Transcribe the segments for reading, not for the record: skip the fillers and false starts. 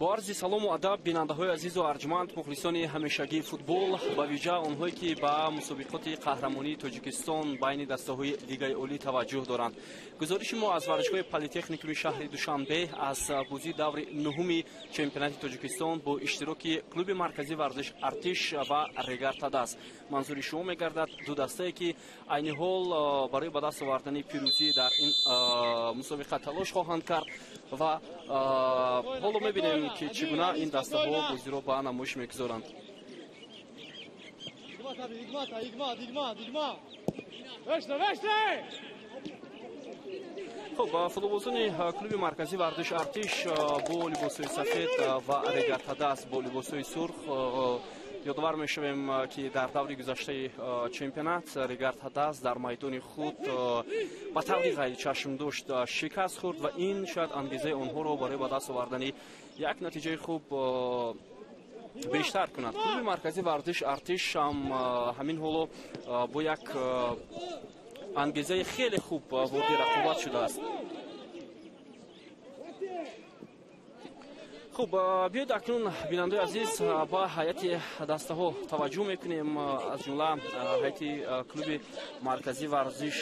Бо арзи салому адаб, бинандаҳои азизу арҷманд, мухлисони ҳамешагии футбол, ба вижа онҳое, ки ба мусобиқоти қаҳрамонии Тоҷикистон байни дастаҳои Лигаи Олӣ таваҷҷӯҳ доранд. Гузориши мо аз варзишгоҳи Политехникуми шаҳри Душанбе аз бозии даври нуҳуми чемпионати Тоҷикистон бо иштироки клуби марказии варзиш «Артиш» ва «Регар Тадаз» манзури шумо мегардад. Ду дастае, ки айни ҳол барои ба даст овардани пирӯзӣ дар ин мусобиқа талош хоҳанд кард ва ҳоло мебинем, ки чӣ гуна ин дастаҳо бозиро ба намоиш мегузоранд. Хуб, футболбозони клуби марказии варзиш «Артиш» бо либосҳои сафед ва «Регар Тадаз» бо либосҳои сурх. Ёдовар мешавем, ки дар даври гузаштаи чемпионат «Регар Тадаз» дар майдони худ ба таври ғайричашмдошт шикаст хӯрд ва ин шояд ангезаи онҳоро барои ба даст овардани як натиҷаи хуб бештар кунад. Клуби марказии варзиш «Артиш» ҳам ҳамин ҳоло бо як ангезаи хеле хуб вориди рақобат шудааст. Хуб, биёед акнун, бинандаои азиз, ба ҳайати дастаҳо таваҷҷӯҳ мекунем, аз ҷумла ҳайати клуби марказии варзиш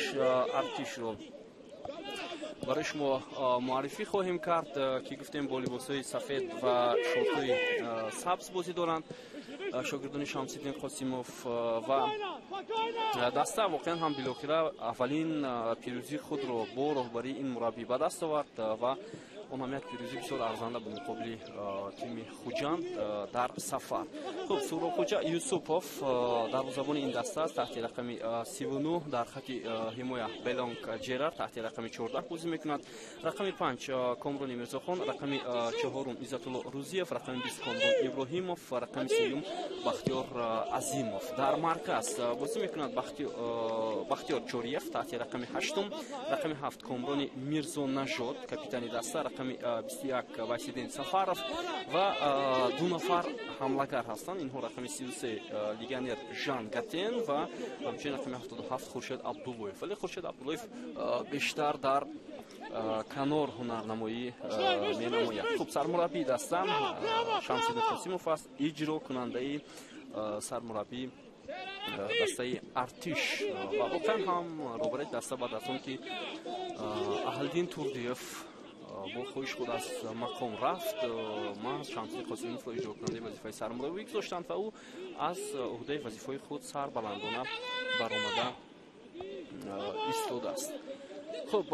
«Артишро» барои шумо муаррифӣ хоҳем кард, ки гуфтем, бо либосҳои сафед ва шортҳои сабз бозӣ доранд шогирдони Шамсиддин Қосимов. Ва даста воқеан ҳам билохира аввалин пирӯзии худро бо роҳбарии ин мураббӣ ба даст овард ва он ҳам як пирӯзии бисёр арзанда ба муқобили тими Хуҷанд дар сафар. Хуб, Суробхоҷа Юсупов дарвозабони ин даста аст, таҳти рақами 39. Дар хати ҳимоя Белонг Ҷерар таҳти рақами 14 бозӣ мекунад, рақами 5 Комрони Мирзохон, рақами чоҳорум Иззатулло Рузиев, рақами 20 Комрон Иброҳимов, рақами сеюм Бахтиёр Азимов. Дар марказ бозӣ мекунад Бахтиёр Чориев таҳти рақами ҳаштум, рақами 7 Комрони Мирзонажод, капитани даста, рақами 21 Васидин Сафаров ва ду нафар ҳамлагар ҳастанд. Инҳо рақами 33 легионер Жан Гатен ва ҳамчунин рақами 77 Хуршед Абдуллоев. Вале Хуршед Абдуллоев бештар дар канор ҳунарнамоӣ менамояд. Хуб, сармураббии даста Шамсиддин Қосимов аст, иҷрокунандаи сармураббии дастаи «Артиш» ва воқеан ҳам роҳбарии даста баъд аз он ки Аҳлиддин Турдиев бо хоҳиш худ аз мақом рафт, маҳз Шамсиддин Қосимовро иҷрокунандаи вазифаи сармураббӣ гузоштанд ва ӯ аз уҳдаи вазифаи худ сарбаландона баромада истодааст. Хуб,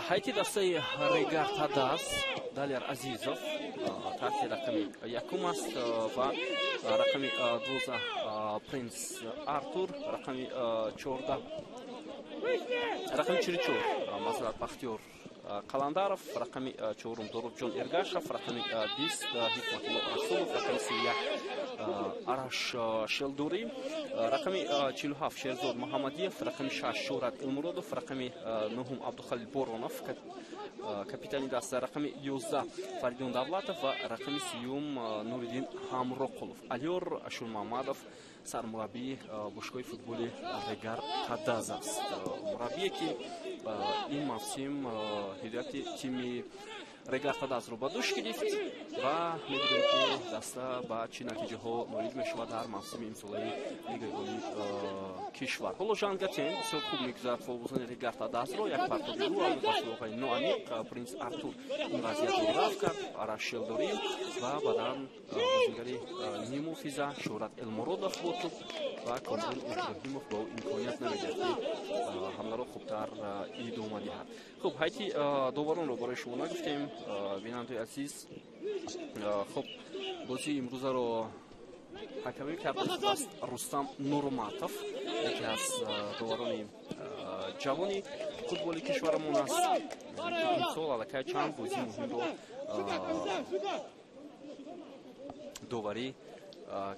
ҳайати дастаи «Регар Тадаз»: Далер Азизов таҳти рақами якум аст ва рақами 12 Принс Артур, рақами 14, рақами 44, масалан, Бахтиёр Қаландаров, рақами чорум Доробҷон Эргашев, рақами 20 Ҳикматулло Расулов, рақами 31 Араш Шелдурӣ, рақами 47 Шерзод Муҳаммадиев, рақами 6 Шӯҳрат Илмуродов, рақами нуҳум Абдухалил Боронов, капитани даста, рақами 11 Фаридун Давлатов ва рақами сиюм Нуриддин Ҳамроқулов. Алёр Ашурмамадов сармураббии бошгоҳи футболи «Регар Тадаз» аст, мураббие, ки ин мавсим ҳидояти тими Регар-ТадАЗро ба дӯш гирифт ва мебинем, ки даста ба чӣ натиҷаҳо ноил мешавад дар мавсими имсолаи Лигаи Олии кишвар. Ҳоло Жан Гатен бисёр хуб мегузарад фолбозони Регар-ТадАЗро, як партоби ӯ, аммо пасуҳои ноаниқ. Принс Артур ин вазъиятро рафт кард, Араш Шелдорӣ ва баъдан бозингари нимуфиза Шӯҳрат Элмуродов бо тӯб ва Комрон Иброҳимов ба ӯ имконият намедиҳад, ки ҳамларо хубтар идома диҳад. Хуб, ҳайати доваронро барои шумо нагуфтем, бинандаи азиз. Хуб, бозии имрӯзаро ҳакамӣ кардааст Рустам Нурматов, яке аз доварони ҷавони футболи кишварамон аст. Имсол аллакай чанд бозии муҳимро доварӣ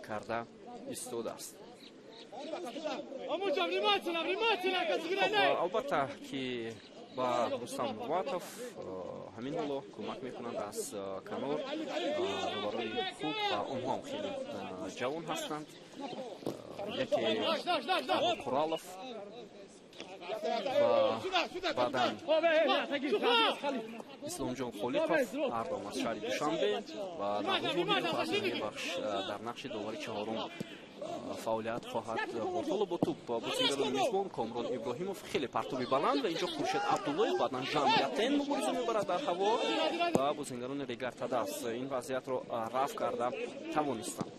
карда истодааст. Албатта, ки ба Рустам Нурматов ҳамин ҳоло кӯмак мекунанд аз канор доварои хуб ва онҳо ҳам хеле ҷавон ҳастанд. Яке Қуралов ва баъдан Исломҷон Холиқов, ҳардуам аз шаҳри Душанбе, ва Наврӯз Бахш дар нақши довари чаҳорум фаъолият хоҳад бурд. Ҳоло бо тӯб бозингарони мезбон, Комрон Иброҳимов, хеле партоби баланд ва инҷо Хуршед Абдуллоев, баъдан Жан Ятен мубориза мебарад дар ҳаво ва бозингарони Регар-ТадАЗ ин вазъиятро рафт карда тавонистанд.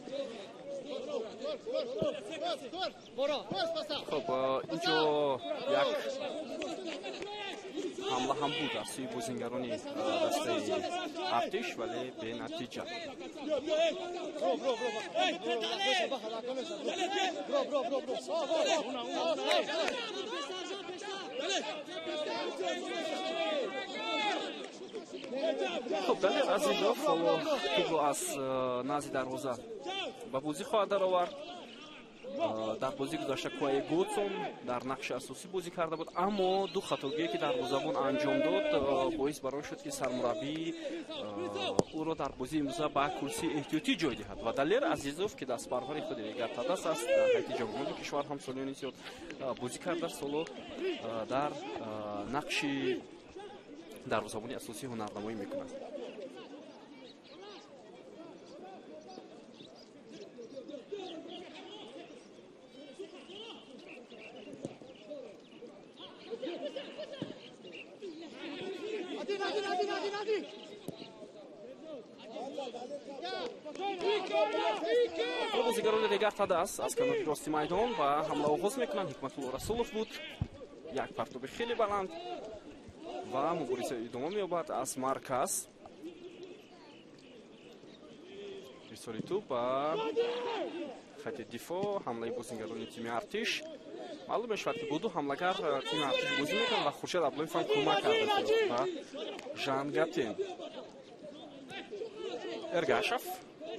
Хуб, инҷо як ҳамла ҳам буд аз сӯи бозингарони дастаи Артиш, вале бенатиҷа. Хуб, Далер Азизов ҳоло тӯбро аз назди дарвоза ба бозӣ хоҳад даровард. Дар бозии гузашта Куае Готсон дар нақши асосӣ бозӣ карда буд, аммо ду хатогие, ки дарвозабон анҷом дод, боис бар он шуд, ки сармураббӣ ӯро дар бозии имрӯза ба курсии эҳтиётӣ ҷой диҳад. Ва Далер Азизов, ки дастпарвари худи Регар-ТадАЗ аст, дар ҳайати ҷавонони кишвар ҳам солиёни зиёд бозӣ кардааст, ҳоло дар нақши дарвозабони асосӣ ҳунарнамоӣ мекунад. Бозигарони Регар-ТадАЗ аз канори рости майдон ба ҳамла оғоз мекунанд. Ҳикматулло Расулов буд, як партоби хеле баланд ва мубориза идома меёбад аз марказ. Ирсоли тӯб ба хати дифоъ, ҳамлаи бозингарони тими Артиш. Маълум мешавад, ки бо ду ҳамлагар тими Артиш бозӣ мекунад ва Хуршед Абдуллоев ҳам кӯмак карда ба Жан Гатен. Эргашев,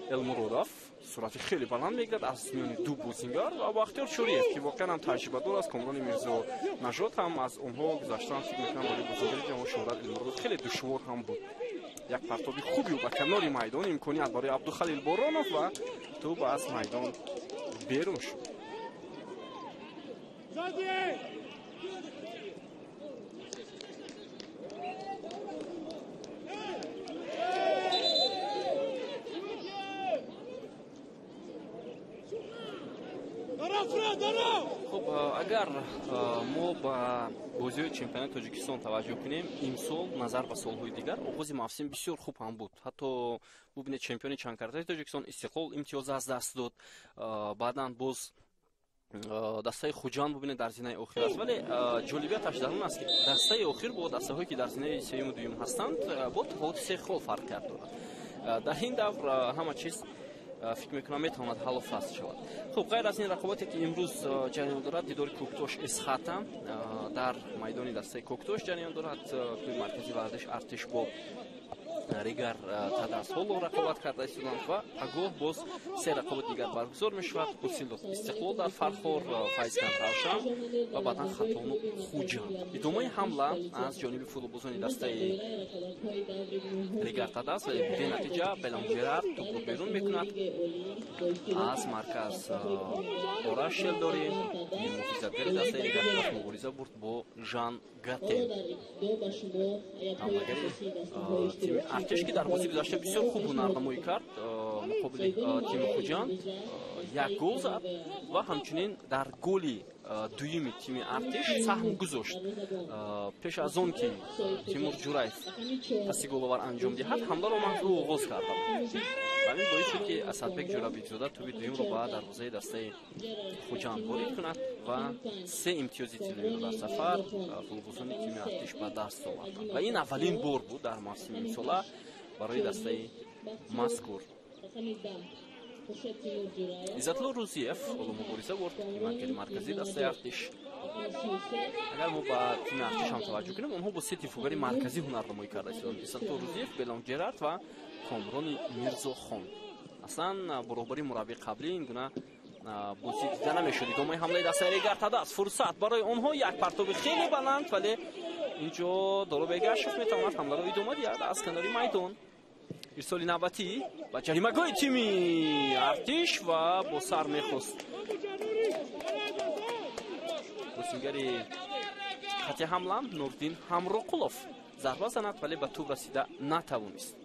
Элмуродов суръати хеле баланд мегирад аз миёни ду бозингар ва Бахтиёр Чӯриев, ки воқеан ҳам таҷрибадор аст. Комрони Мирзо Нажод ҳам аз онҳо гузаштан, фикр мекунам, барои бозингари ҷавон Шӯҳрат Элмуродов хеле душвор ҳам буд. Як партоби хуби ӯ ба канори майдон, имконият барои Абдухалил Боронов ва тӯб аз майдон берун шуд. Хуб, агар мо ба бозиҳои чемпионати Тоҷикистон таваҷҷӯҳ кунем, имсол назар ба солҳои дигар оғози мавсим бисёр хуб ҳам буд. Ҳатто бубинед, чемпиони чандкартаи Тоҷикистон Истиқлол имтиёз аз даст дод, баъдан боз дастаи Хуҷанд, бубинед, дар зинаи охир аст. Вале ҷолибияташ дар он аст, ки дастаи охир бо дастаҳое, ки дар зинаи сеюму дуюм ҳастанд, бо тафовути се хол фарқият дорад. Дар ин давр ҳама чиз, фикр мекунам, метавонад ҳаллу фасл шавад. Хуб, ғайр аз ин рақобате, ки имрӯз ҷараён дорад, дидори Кӯктош Эсхата дар майдони дастаи Кӯктош ҷараён дорад. Клуби марказии варзиш Артиш бо Регар Тадас ҳоло рақобат карда истоданд ва пагоҳ боз се рақобати дигар баргузор мешавад. Ҳосилот Истиқлол дар Фархор, Файзканд Равшан ва баъдан Хатлону Хуҷанд. Идомаи ҳамла аз ҷониби футболбозони дастаи Регар Тадас ва бенатиҷа. Белон Ҷерард тӯбро берун мекунад аз марказ. Ораш Шелдорӣ, муҳофизатгари дастаи Регар Тадас, мубориза бурд бо Жан Гате, ҳамлагари тими Артиш, ки дар бозии гузашта бисёр хуб ҳунарнамоӣ кард муқобили тими Хуҷанд, як гол зад ва ҳамчунин дар голи дуюми тими Артиш саҳм гузошт. Пеш аз он ки Тимур Ҷураев паси головар анҷом диҳад, ҳамларо маҳз ӯ оғоз карда буд. Ҳамин боис шуд, ки Асадбек Ҷурабекзода тӯби дуюмро ба дарвозаи дастаи Хуҷанд ворид кунад ва се имтиёзи тиллоиро дар сафар футболбозони тими Артиш ба даст оварданд. Ва ин аввалин бор буд дар мавсими имсола барои дастаи мазкур. Иззатулло Рӯзиев ҳоло мубориза бурд, ҳимоятгари марказии дастаи Артиш. Агар мо ба тими Артиш ҳам таваҷҷӯҳ кунем, онҳо бо се дифоъгари марказӣ ҳунарнамоӣ карда истоданд: Иззатулло Рӯзиев, Белон Ҷерард ва Комрони Мирзохон. Аслан бо роҳбарии мураббии қаблӣ ин гуна бозӣ дида намешуд. Идомаи ҳамлаи дастаи Регар Тадас, фурсат барои онҳо, як партоби хеле баланд, вале инҷо Доро Бегашев метавонад ҳамларо идома диҳад аз канори майдон. Ирсоли навбатӣ ба ҷаримагоҳи тими Артиш ва бо сар мехост бозингари хати ҳамла Нурдин Ҳамроқулов зарба занад, вале ба тӯб расида натавонист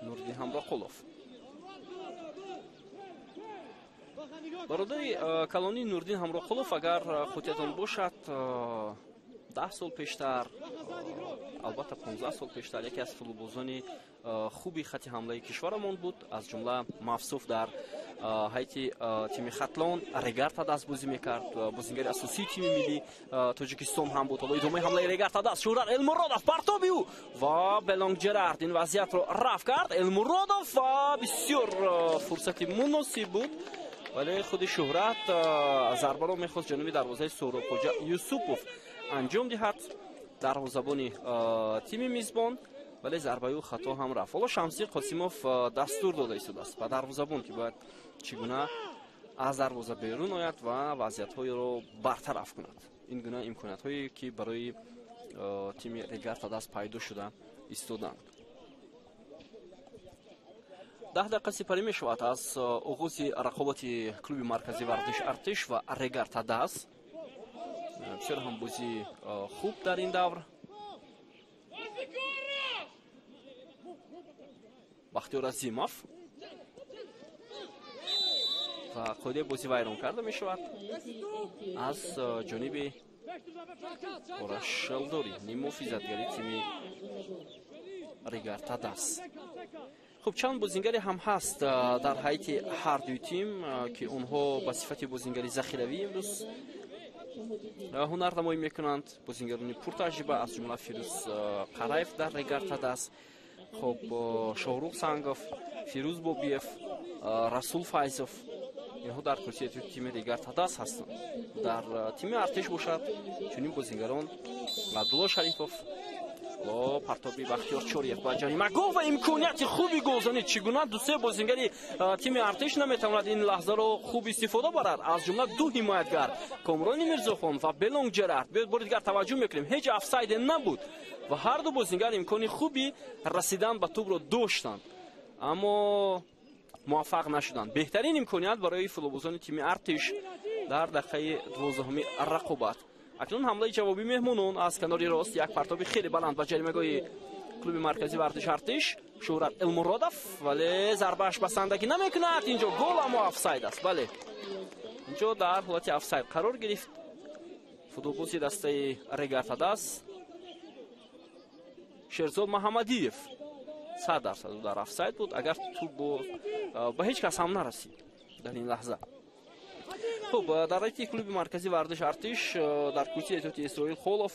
Нурдин Ҳамроқулов. Бародари калонии Нурдин Ҳамроқулов, агар хотиратон бошад, 10 сол пештар, албатта 15 сол пештар, яке аз футболбозони хуби хати ҳамлаи кишварамон буд. Аз ҷумла мавсуф дар ҳайати тими Хатлон, Регар Тадас бозӣ мекард, бозингари асосии тими миллӣ Тоҷикистон ҳам буд. Ҳоло идомаи ҳамлаи Регар Тадас, Шӯҳрат Элмуродов, партоби ӯ ва Белонг Ҷерард ин вазъиятро рафт кард. Элмуродов ва бисёр фурсати муносиб буд, вале худи Шӯҳрат зарбаро мехост ҷануби дарвозаи Соҳробхоҷа Юсупов анҷом диҳад, дарвозабони тими мизбон, вале зарбаи ӯ хато ҳам рафт. Ҳоло Шамсӣ Қосимов дастур дода истодааст ба дарвозабон, ки бояд чӣ гуна аз дарвоза берун ояд ва вазъиятҳоеро бартараф кунад. Ин гуна имкониятҳое, ки барои тими Регар Тадас пайдо шуда истоданд. 10 дақиқа сипарӣ мешавад аз оғози рақобати клуби марказии варзиш Артиш ва Регар Тадас. Бисёр ҳам бозии хуб дар ин давр. Бахтиёр Азимов ва қоидаи бозӣ вайрон карда мешавад аз ҷониби Ораш Шелдорӣ, ниммуҳофизатгари тими Регар Тадас. Хуб, чанд бозингаре ҳам ҳаст дар ҳайати ҳар дуи тим, ки онҳо ба сифати бозингари захиравӣ имрӯз ҳунарнамоӣ мекунанд. Бозингарони пуртаҷриба, аз ҷумла Фирӯз Қараев дар Регар Тадас, хуб, Шоҳрух Сангов, Фирӯз Бобиев, Расул Файзов, инҳо дар курсии тими Регар Тадас ҳастанд. Дар тими Артиш бошад чунин бозингарон: Абдулло Шарипов, партоби Бахтиёр Чориев ба ҷаримагоҳ ва имконияти хуби голзанӣ. Чӣ гуна ду-се бозингари тими Артиш наметавонад ин лаҳзаро хуб истифода барад? Аз ҷумла ду ҳимоятгар, Комрони Мирзохон ва Белонг Ҷерард. Биёед бори дигар таваҷҷӯҳ мекунем, ҳеҷ офсайде набуд ва ҳар ду бозингар имкони хуби расидан ба тӯбро доштанд, аммо муваффақ нашуданд. Беҳтарин имконият барои футболбозони тими Артиш дар дақиқаи 12-уми рақобат. Акнун ҳамлаи ҷавобии меҳмонон аз канори рост, як партоби хеле баланд ба ҷаримагоҳи клуби марказии варзиш Артиш, Шӯҳрат Элмуродов, вале зарбааш басандагӣ намекунад. Инҷо гол, аммо офсайд аст. Бале, инҷо дар ҳолати офсайд қарор гирифт футболбози дастаи Регар Тадас Шерзод Маҳамадиев. 100% дар офсайд буд, агар тӯб ба ҳеҷ кас ҳам нарасид дар ин лаҳза. Хуб, дар ҳайати клуби марказии варзиш Артиш дар курсии эҳтиёти Исроил Холов,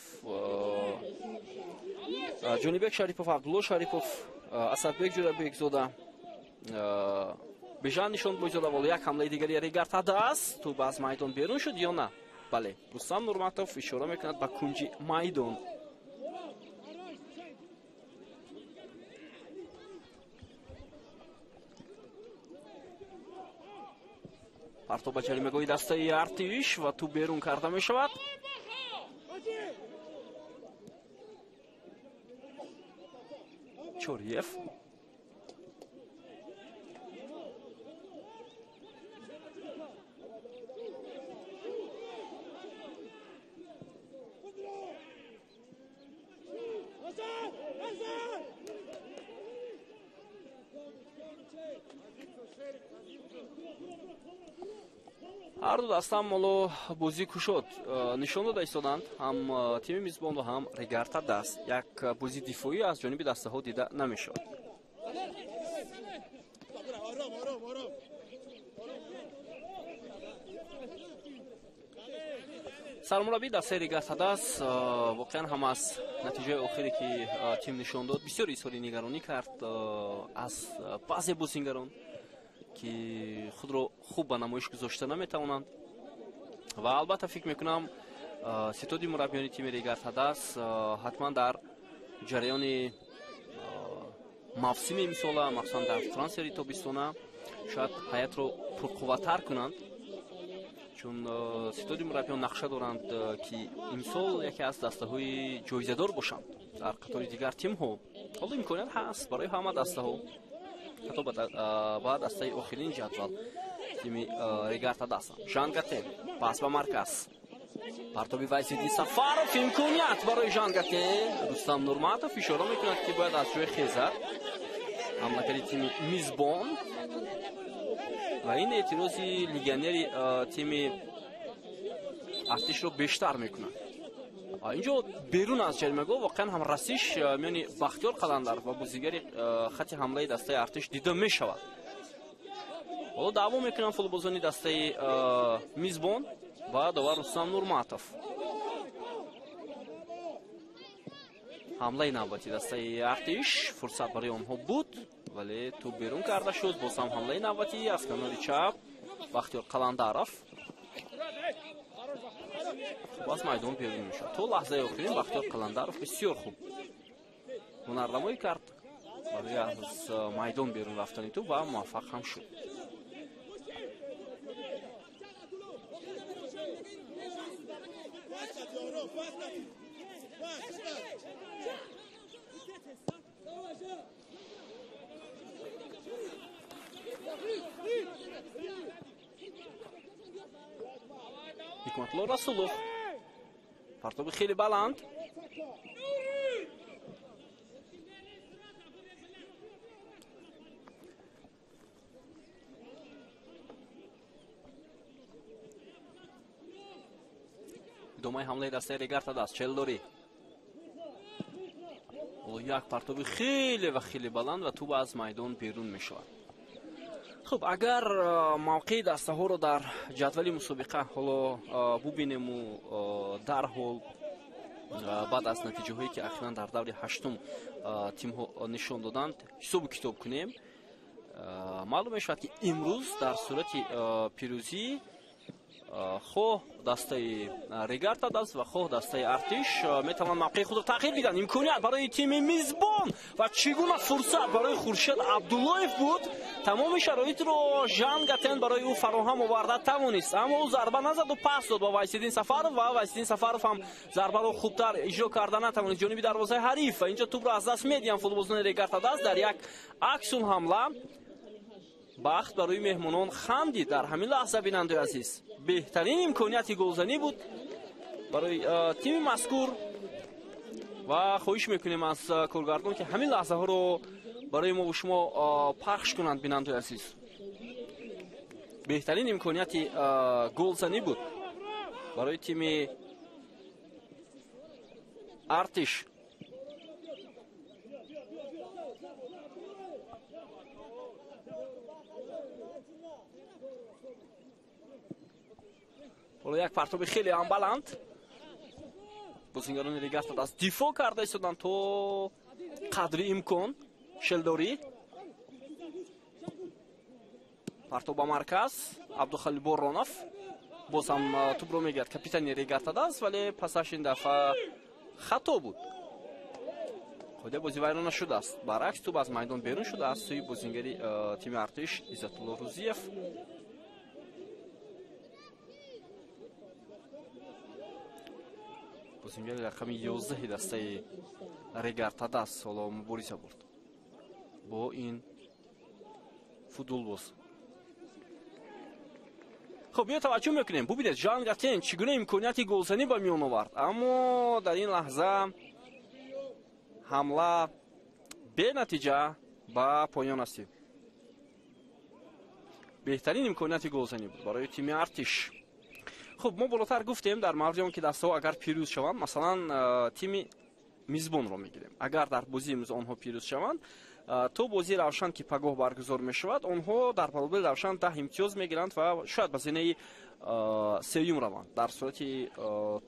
Ҷонибек Шарипов, Абдулло Шарипов, Асадбек Ҷурабекзода, Бежан Нишонбойзода. Вале як ҳамлаи дигари Регар Тадас, тӯб аз майдон берун шуд ё на? Бале, Рустам Нурматов ишора мекунад ба кунҷи майдон. Партоб ба ҷаримагоҳи дастаи Артиш ва тӯб берун карда мешавад. Чориев. Ҳар ду даста ҳам ҳоло бозии кушод нишон дода истоданд, ҳам тими мизбон ва ҳам Регарта даст. Як бозии дифоӣ аз ҷониби дастаҳо дида намешавад. Сармураббии дастаи Регарта даст воқеан ҳам аз натиҷаи охире ки тим нишон дод бисёр изҳори нигаронӣ кард аз баъзе бозингарон ки худро хуб ба намоиш гузошта наметавонанд. Ва албатта фикр мекунам, ситоди мураббиёни тими Регар-ТадАЗ ҳатман дар ҷараёни мавсими имсола, махсусан дар трансфери тобистона, шояд ҳайатро пурқувваттар кунанд, чун ситоди мураббиён нақша доранд, ки имсол яке аз дастаҳои ҷоизадор бошанд дар қатори дигар тимҳо. Ҳоло имконият ҳаст барои ҳама дастаҳо, ҳатто ба дастаи охирини ҷадвал тими Регар-ТадАЗ. Жангатен пас ба марказ, партоби Вайсиддин Сафаров, имконият барои Жангатен. Рустам Нурматов ишора мекунад, ки бояд аз ҷои хезад ҳамлакари тими мизбон, ва ин эътирози легионери тими Артишро бештар мекунад. Инҷо берун аз ҷаримагоҳ воқеан ҳам расиш миёни Бахтиёр Қаландар ва бозигари хати ҳамлаи дастаи Артиш дида мешавад. Ҳоло даъво мекунанд футболбозони дастаи мизбон ва довар Рустам Нурматов. Ҳамлаи навбати дастаи Артиш, фурсат барои онҳо буд, вале тӯб берун карда шуд. Боз ҳам ҳамлаи навбатӣ аз канори чап, Бахтиёр Қаландаров хуб аз майдон берун мешавад. То лаҳзаи охирин Бахтиёр Қаландаров бисёр хуб ҳунарнамоӣ кард барои аз майдон берун рафтани тӯб ва муваффақ ҳам шуд. Ҳикматулло Расулов, партоби хеле баланд. Идомаи ҳамлаи дастаи Регар-ТадАЗ, Челдорӣ. Ҳоло як партоби хеле ва хеле баланд ва тӯб аз майдон берун мешавад. Хуб, агар мавқеи дастаҳоро дар ҷадвали мусобиқа ҳоло бубинему дарҳол баъд аз натиҷаҳое ки ахиран дар даври ҳаштум тимҳо нишон доданд ҳисобу китоб кунем, маълум мешавад, ки имрӯз дар сурати пирӯзӣ хоҳ дастаи Регар-ТадАЗ ва хоҳ дастаи Артиш метавонанд мавқеи худро тағйир бидиҳанд. Имконият барои тими мизбон ва чӣ гуна фурсат барои Хуршед Абдуллоев буд. Тамоми шароитро Жангатен барои ӯ фароҳам оварда тавонист, аммо ӯ зарба назаду пас дод ба Вайсиддин Сафаров ва Вайсиддин Сафаров ҳам зарбаро хубтар иҷро карда натавонист ҷониби дарвозаи ҳариф, ва инҷо тӯбро аз даст медиҳанд футболбозони Регар-ТадАЗ дар як аксул ҳамла. Бахт барои меҳмонон хандид дар ҳамин лаҳза. Бинандаи азиз, беҳтарин имконияти голзанӣ буд барои тими мазкур ва хоҳиш мекунем аз коргардон, ки ҳамин лаҳзаҳоро барои мо шумо пахш кунанд. Бинандаи азиз, беҳтарин имконияти голзанӣ буд барои тими Артиш. Ҳоло як партоби хеле ҳам баланд, бозингарони Регар-ТадАЗ дифоъ карда истоданд то қадри имкон. Шелдорӣ, партоб ба марказ, Абдухалил Боронов боз ҳам тӯбро мегирад, капитани Регар-ТадАЗ, вале пасаш ин дафъа хато буд. Қоидаи бозӣ вайрон нашудааст, баръакс тӯб аз майдон берун шуда аз сӯи бозингари тими Артиш Иззатулло Рӯзиев. Бозингари рақами 11 дастаи Регар-ТадАЗ ҳоло мубориза бурд бо ин футболбоз. Хуб, биё таваҷҷӯҳ мекунем. Бубинед, Жан Гатен чӣ гуна имконияти голзанӣ ба миён овард, аммо дар ин лаҳза ҳамла бенатиҷа ба поён расид. Беҳтарин имконияти голзанӣ буд барои тими Артиш. Хуб, мо болотар гуфтем дар мавриди он ки дастаҳо агар пирӯз шаванд, масалан тими мизбонро мегирем. Агар дар бозии имрӯз онҳо пирӯз шаванд, то бозии Равшан ки пагоҳ баргузор мешавад, онҳо дар баробари Равшан 10 имтиёз мегиранд ва шояд ба зинаи сеюм раванд дар сурати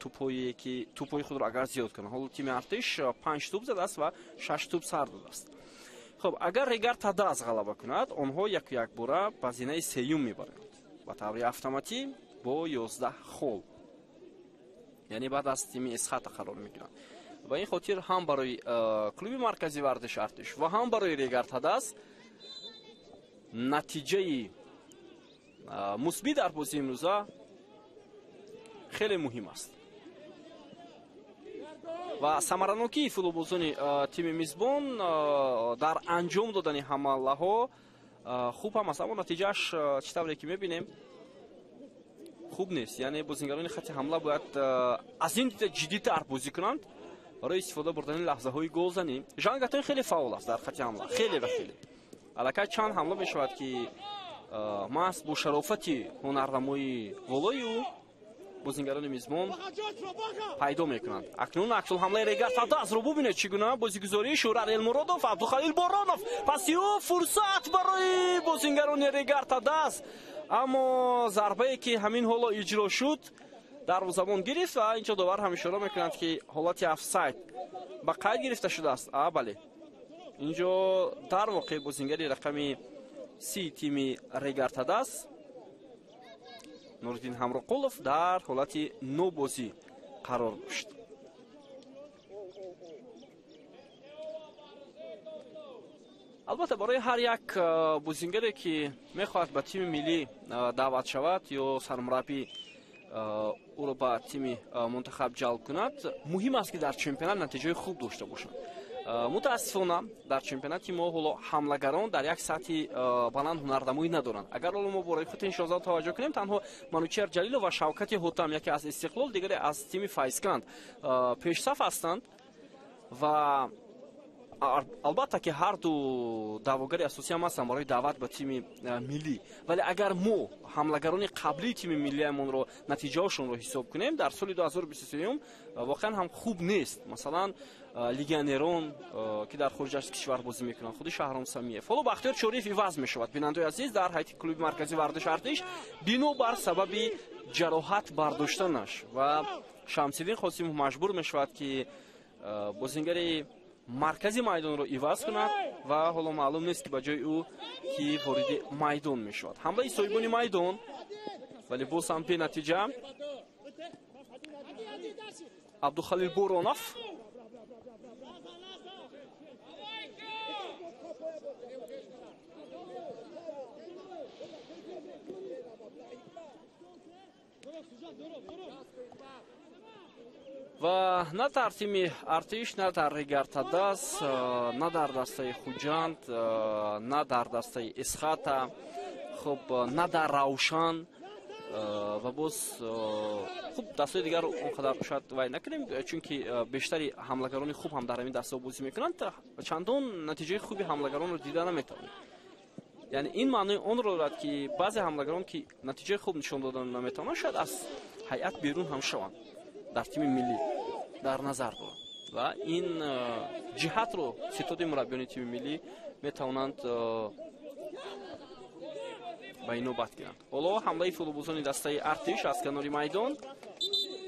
тӯпҳое ки тӯпҳои худро агар зиёд кунанд. Ҳоло тими Артиш 5 тӯп задааст ва 6 тӯп сар додааст. Хуб, агар Регар-ТадАЗ ғалаба кунад, онҳо яку якбора ба зинаи сеюм мебаранд ба таври автоматӣ бо 11 хол, яъне баъд аз тими Эсхата қарор мегиранд. Ба ин хотир ҳам барои клуби марказии варзиши Артиш ва ҳам барои Регар-ТадАЗ натиҷаи мусбӣ дар бозии имрӯза хеле муҳим аст. Ва самаранокии футболбозони тими мизбон дар анҷом додани ҳамлаҳо хуб ҳам аст, аммо натиҷааш чӣ тавре ки мебинем хуб нест. Яъне бозингарони хати ҳамла бояд аз ин дида ҷиддитар бозӣ кунанд барои истифода бурдани лаҳзаҳои голзанӣ. Жан Гатен хеле фаъол аст дар хати ҳамла, хеле ва хеле. Аллакай чанд ҳамла мешавад ки маҳз бо шарофати ҳунарнамоии волои ӯ бозингарони мизбон пайдо мекунанд. Акнун аксулҳамлаи Регар-ТадАЗро бубинед, чӣ гуна бозигузории Шӯрат Элмуродов, Абдухалил Боронов, паси ӯ фурсат барои бозингарони Регар-ТадАЗ, аммо зарбае ки ҳамин ҳоло иҷро шуд дарвозабон гирифт ва инҷо довар ҳам ишора мекунанд ки ҳолати офсайд ба қайд гирифта шудааст. Бале, инҷо дар воқеъ бозингари рақами 30 тими Регар-ТадАЗ Нуриддин Ҳамроқулов дар ҳолати нобозӣ қарор дошт. Албатта барои ҳар як бозингаре ки мехоҳад ба тими миллӣ даъват шавад ё сармураббӣ ӯро ба тими мунтахаб ҷалб кунад, муҳим аст ки дар чемпионат натиҷаи хуб дошта бошад. Мутаассифона дар чемпионати мо ҳоло ҳамлагарон дар як сатҳи баланд ҳунарнамоӣ надоранд. Агар ҳоло мо бораи худ 16 таваҷҷӯҳ кунем, танҳо Манучер Ҷалилов ва Шавкати Ҳотам, яке аз Истиқлол, дигаре аз тими Файзканд, пешсаф ҳастанд ва албатта ки ҳар ду даъвогари асосӣ ҳам ҳастанд барои даъват ба тими миллӣ. Вале агар мо ҳамлагарони қаблии тими миллиамонро натиҷаҳошонро ҳисоб кунем, дар соли 2023 воқеан ҳам хуб нест. Масалан, легионерон ки дар хориҷ аз кишвар бозӣ мекунанд, худи Шаҳром Самиев. Ҳоло Бахтиёр Чориев иваз мешавад. Бинандаои азиз, дар ҳайати клуби марказии варзиши Артиш бинобар сабаби ҷароҳат бардоштанаш ва Шамсиддин Қосимов маҷбур мешавад ки бозингари маркази майдонро иваз кунад ва ҳоло маълум нест ки ба ҷои ӯ ки вориди майдон мешавад. Ҳамлаи соҳибони майдон, вале боз ҳам бенатиҷа. Абдухалил Боронов ва на дар тими Артиш, на дар Регар-ТадАЗ, на дар дастаи Хуҷанд, на дар дастаи Эсхата, хуб, на дар Равшан ва боз хуб дастаи дигар он қадар шояд вай накунем, чунки бештари ҳамлагарони хуб ҳам дар ҳамин дастаҳо бозӣ мекунанд, чандон натиҷаи хуби ҳамлагаронро дида наметавонем. Яъне ин маънои онро дорад ки баъзе ҳамлагарон ки натиҷаи хуб нишон додан наметавонанд, шояд аз ҳайат берун ҳам шаванд дар тими миллӣ дар назар доранд ва ин ҷиҳатро ситоди мураббиёни тими миллӣ метавонанд ба инобат гиранд. Ҳоло ҳамлаи футболбозони дастаи Артиш аз канори майдон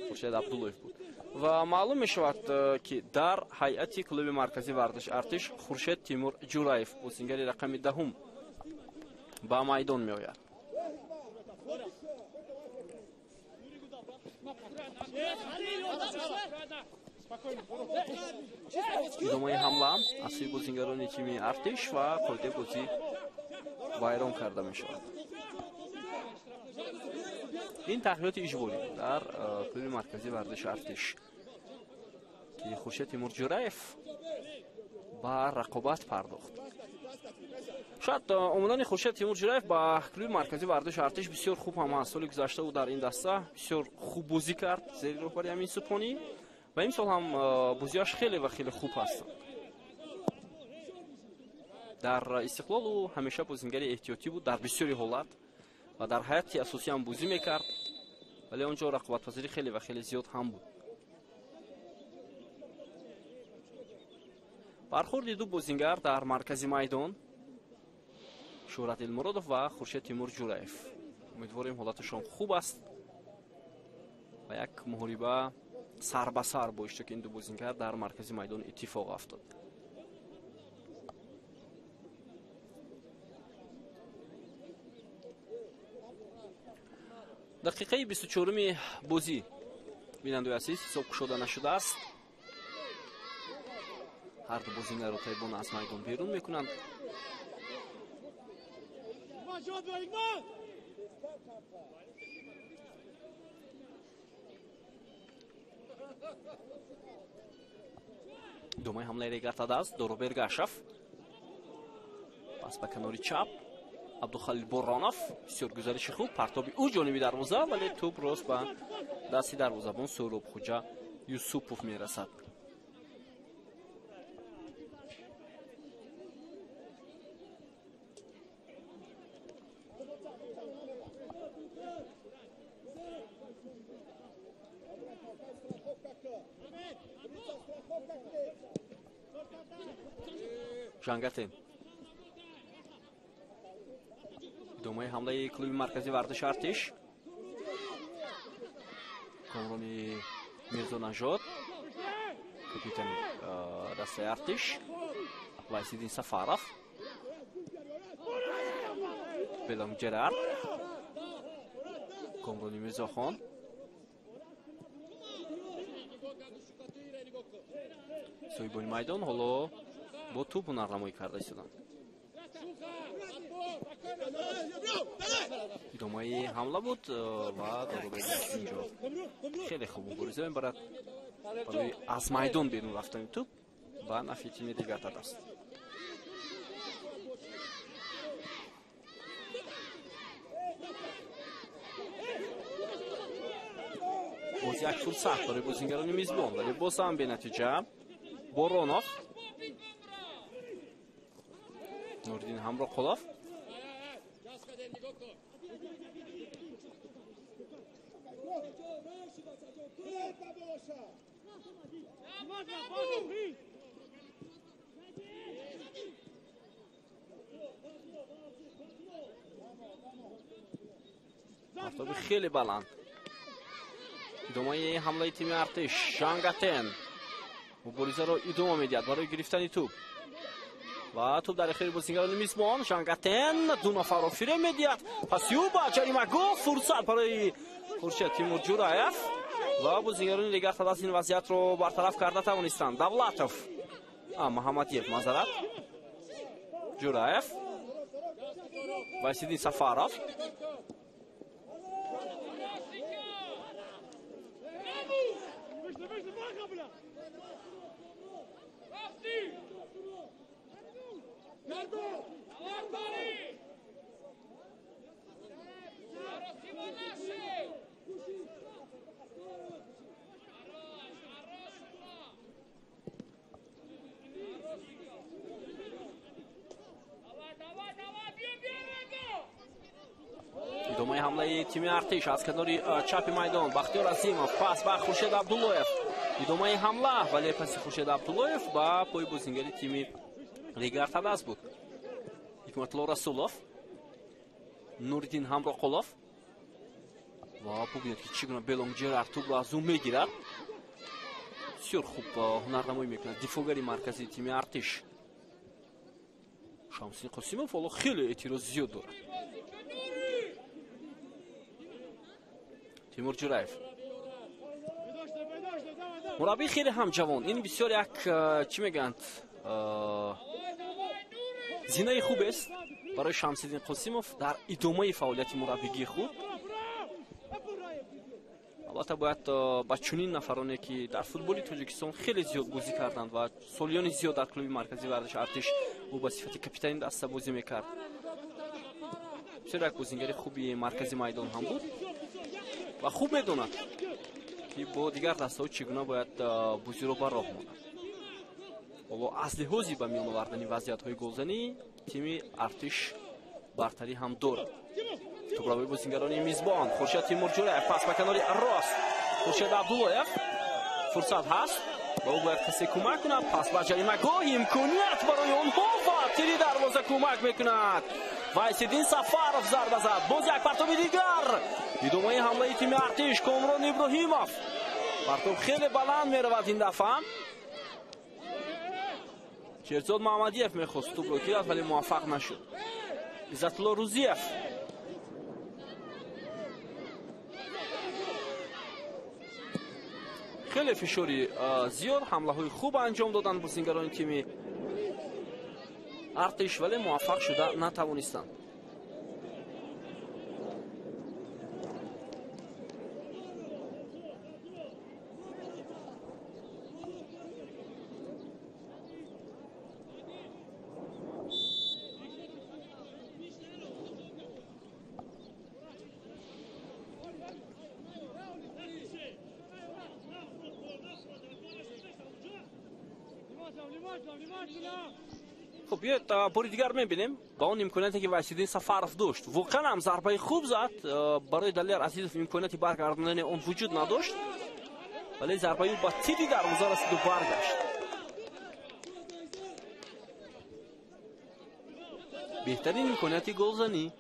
Хуршед Абдуллоев буд ва маълум мешавад ки дар ҳайати клуби марказии варзиши Артиш Хуршед Тимур Ҷураев бозингари рақами 10 ба майдон меояд. Идомаи ҳамла аз сӯи бозингарони тими Артиш ва қоидаи бозӣ вайрон карда мешавад. Ин тағйироти иҷборӣ дар клуби марказии варзиши Артиш. Ки Хуршед Тимур Ҷураев ба рақобат пардохт. Шояд омадани Хуршед Тимур Ҷураев ба клуби марказии варзиши Артиш бисёр хуб ҳам аст. Соли гузашта ӯ дар ин даста бисёр хуб бозӣ кард зери роҳбари Амин Субҳонӣ ва имсол ҳам бозиаш хеле ва хеле хуб ҳастанд. Дар Истиқлол ӯ ҳамеша бозингари эҳтиётӣ буд дар бисёри ҳолат ва дар ҳайати асосӣ ҳам бозӣ мекард, вале он ҷо рақобатпазирӣ хеле ва хеле зиёд ҳам буд. Бархӯрди ду бозингар дар маркази майдон, Шӯҳрат Илмуродов ва Хуршед Тимур Ҷураев. Умедворем ҳолаташон хуб аст ва як муҳориба сар ба сар бо иштироки ин ду бозингар дар маркази майдон иттифоқ афтод. Дақиқаи 24-уми бозӣ, бинандаи азиз, ҳисоб кушода нашудааст. Ҳар ду бозингарро трибуна аз майдон берун мекунанд. Идомаи ҳамлаи Регар-ТадАЗ, Доробер Гашев пас ба канори чап, Абдухалил Боронов, бисёр гузариши хуб, партоби ӯ ҷониби дарвоза, вале тӯб рост ба дасти дарвозабон Суҳроб Хуҷа Юсупов мерасад. Жангатен. Идомаи ҳамлаи клуби марказии варзиши Артиш. Комрони Мирзонажод, капитани дастаи Артиш, Вайсиддин Сафаров, Белам Ҷерард, Комрони Мирзохон. Соҳибони майдон ҳоло бо тӯб ҳунарнамоӣ карда истоданд. Идомаи ҳамла буд ва Доробер инҷо хеле хуб мубориза мебарад барои аз майдон берун рафтани тӯб ба нафъи тими Регар-ТадАЗ. Боз як фурсат барои бозингарони мизбон, вале боз ҳам бенатиҷа. Боронов, Нуриддин Ҳамроқулов, партоби хеле баланд. Идомаи ҳамлаи тими Артиш, Жангатен муборизаро идома медиҳад барои гирифтани тӯб ва тӯб дар ихтиёри бозингарони мизбон. Жангатен ду нафарро фиреб медиҳад, паси ӯ ба ҷаримагоҳ, фурсат барои Хуршед Тимур Ҷураев ва бозингарони Регар-ТадАЗ ин вазъиятро бартараф карда тавонистанд. Давлатов, Муҳаммадиев, мазарат, Ҷураев, Вайсиддин Сафаров. Идомаи ҳамлаи тими Артиш аз канори чапи майдон, Бахтиёр Азимов, пас ба Хуршед Абдуллоев. Идомаи ҳамла, вале паси Хуршед Абдуллоев ба пои бозингари тими Регар-ТадАЗ буд. Ҳикматулло Расулов, Нуриддин Ҳамроқулов ва бубинед ки чӣ гуна Белонг Ҷерард тӯбро аз ӯ мегирад. Бисёр хуб ҳунарнамоӣ мекунад дифоъгари марказии тими Артиш. Шамсиддин Қосимов ҳоло хеле эътироз зиёд дорад. Тимур Ҷураев, мураббӣ хеле ҳам ҷавон, ин бисёр як чӣ мегӯянд зинаи хубест барои Шамсиддин Қосимов дар идомаи фаъолияти мураббигии худ. Албатта бояд ба чунин нафароне ки дар футболи Тоҷикистон хеле зиёд бозӣ карданд ва солиёни зиёд дар клуби марказии варзиши Артиш ӯ ба сифати капитани даста бозӣ мекард. Бисёр як бозингари хуби маркази майдон ҳам буд ва хуб медонад ки бо дигар дастаҳо чӣ гуна бояд бозиро ба роҳ монад. Ҳоло аз лиҳози ба миён овардани вазъиятҳои голзанӣ тими Артиш бартарӣ ҳам дорад. Тӯбравии бозингарони мизбон. Хуршед Тимурҷӯраев пас ба канори рост. Хуршед Абдуллоев. Фурсат ҳаст ва ӯ бояд касе кӯмак кунад. Пас ба ҷаримагоҳ имконият барои онҳо ва тири дарвоза кӯмак мекунад. Вайсиддин Сафаров зарба зад. Боз як партоби дигар. Идомаи ҳамлаи тими Артиш. Комрон Иброҳимов. Партоб хеле баланд меравад ин дафъа. Шерзод Муҳаммадиев мехост тӯбро гирад, вале муваффақ нашуд. Иззатулло Рузиев. Хеле фишори зиёд, ҳамлаҳои хуб анҷом доданд бозингарони тими Артиш, вале муваффақ шуда натавонистанд. Хуб, биёед бори дигар мебинем ба он имконияте ки Вайсиддин Сафаров дошт. Воқеан ҳам зарбаи хуб зад. Барои Далер Азизов имконияти баргардонидани он вуҷуд надошт, вале зарбаи ӯ ба тири дарвоза расиду баргашт. Беҳтарин имконияти голзанӣ.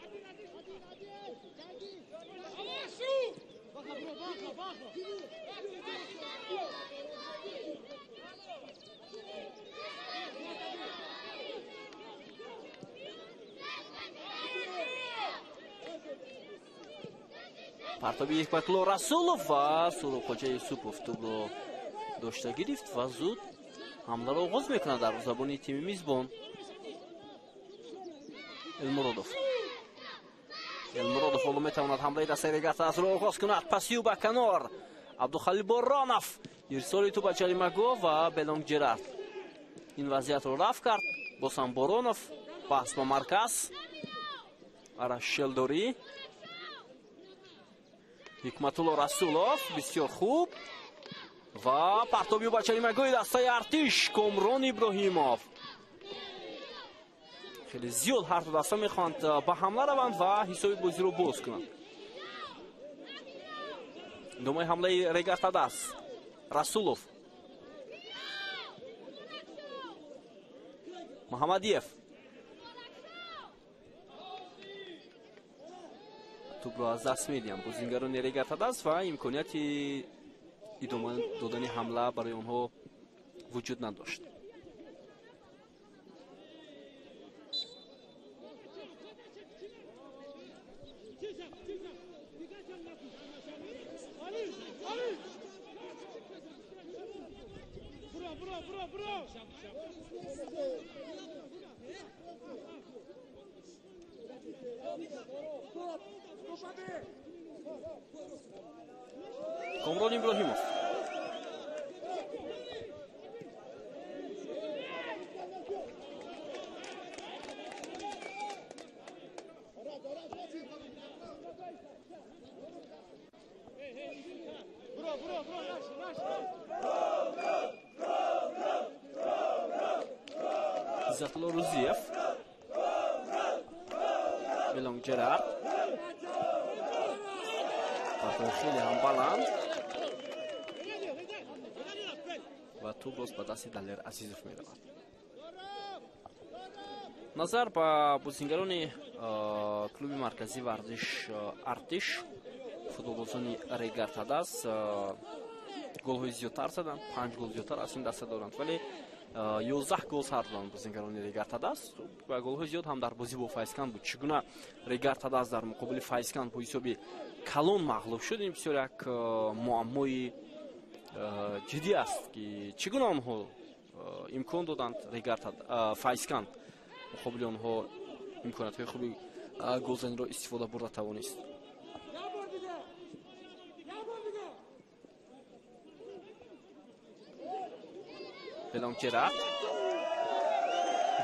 Партоби Ҳикматулло Расулов ва Суробхоҷа Юсупов тӯбро дошта гирифт ва зуд ҳамларо оғоз мекунад дарвозабони тими мизбон. Элмуродов. Элмуродов ҳоло метавонад ҳамлаи дастаи Регар-ТадАЗро оғоз кунад. Пасию ба канор. Абдухалил Боронов. Ирсоли тӯб ба ҷаримагоҳ ва Белонг Ҷерард ин вазъиятро рафт кард. Боз ҳам Боронов. Пас ба марказ. Араш Шелдорӣ. Ҳикматулло Расулов бисёр хуб ва партоби ба ҷаримагоҳи дастаи Артиш. Комрон Иброҳимов. Хеле зиёд ҳар ду даста мехоҳанд ба ҳамла раванд ва ҳисоби бозиро боз кунанд. Идомаи ҳамлаи Регар-ТадАЗ. Расулов. Муҳаммадиев. Тӯбро аз даст медиҳанд бозингарони Регар-ТадАЗ ва имконияти идома додани ҳамла барои онҳо вуҷуд надошт. Комрон Иброҳимов. Иззатулло Рузиев. Белонг Ҷерард. Партои хеле ҳам баланд ва тӯб боз ба дасти Далер Азизов меравад. Назар ба бозингарони клуби марказии варзиш Артиш, футболбозони Регар-ТадАЗ голҳои зиёдтар заданд, 5 гол зиёдтар аз ин даста доранд, вале 11 гол сар доданд бозингарони Регар-ТадАЗ ва голҳои зиёд ҳам дар бозӣ бо Файзканд буд. Чӣ гуна Регар-ТадАЗ дар муқобили Файзканд бо ҳисоби калон мағлуб шуд, ин бисёр як муаммои ҷиддӣ аст ки чӣ гуна онҳо имкон доданд Файзканд муқобили онҳо имкониятҳои хуби голзаниро истифода бурда тавонист. Пелонкера.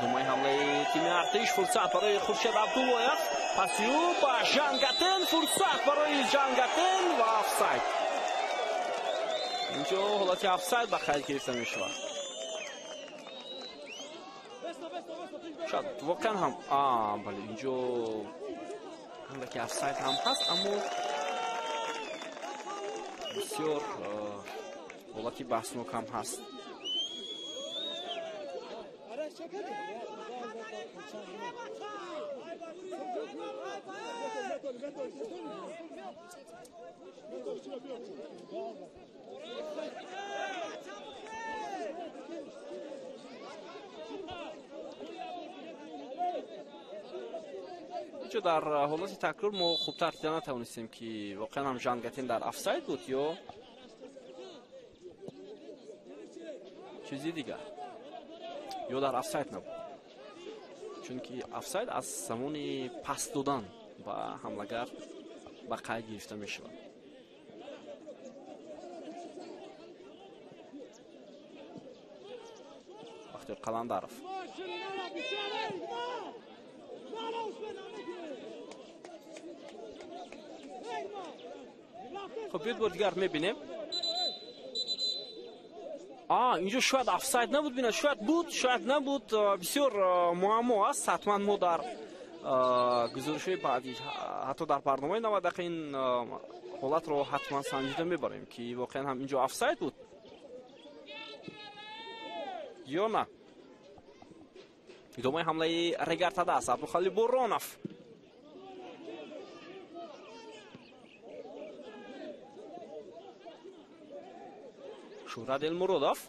Думаи ҳамлаи тими Артиш, фурсат барои Хуршед Абдуллоев. Паси ӯ ба Жангатен, фурсат барои Жангатен ва офсайд. Инҷо ҳолати офсайд ба қайд гирифта мешавад. Шояд воқеан ҳам бале, инҷо ҳамдаки офсайд ҳам ҳаст, аммо бисёр ҳолати баҳснок ҳам ҳаст. Инҷо дар ҳолати такрор мо хубтар дида натавонистем, ки воқеан ҳам Жангатен дар офсайд буд ё чизи дигар, ё дар офсайд набуд, чунки офсайд аз замони пас додан ба ҳамлагар ба қайд гирифта мешавад. Бахтиёр Қаландаров. Хуб, биёд бор дигар мебинем. Инҷо шояд офсайд набуд, бинад, шояд буд, шояд набуд, бисёр муаммо аст. Ҳатман мо дар гузоришҳои баъдӣ, ҳатто дар барномаи 90 дақиқа ин ҳолатро ҳатман санҷида мебарем, ки воқеан ҳам инҷо офсайд буд ё на. Идомаи ҳамлаи Регар-ТадАЗ, Абдухалил Боронов. Шӯҳрат Элмуродов.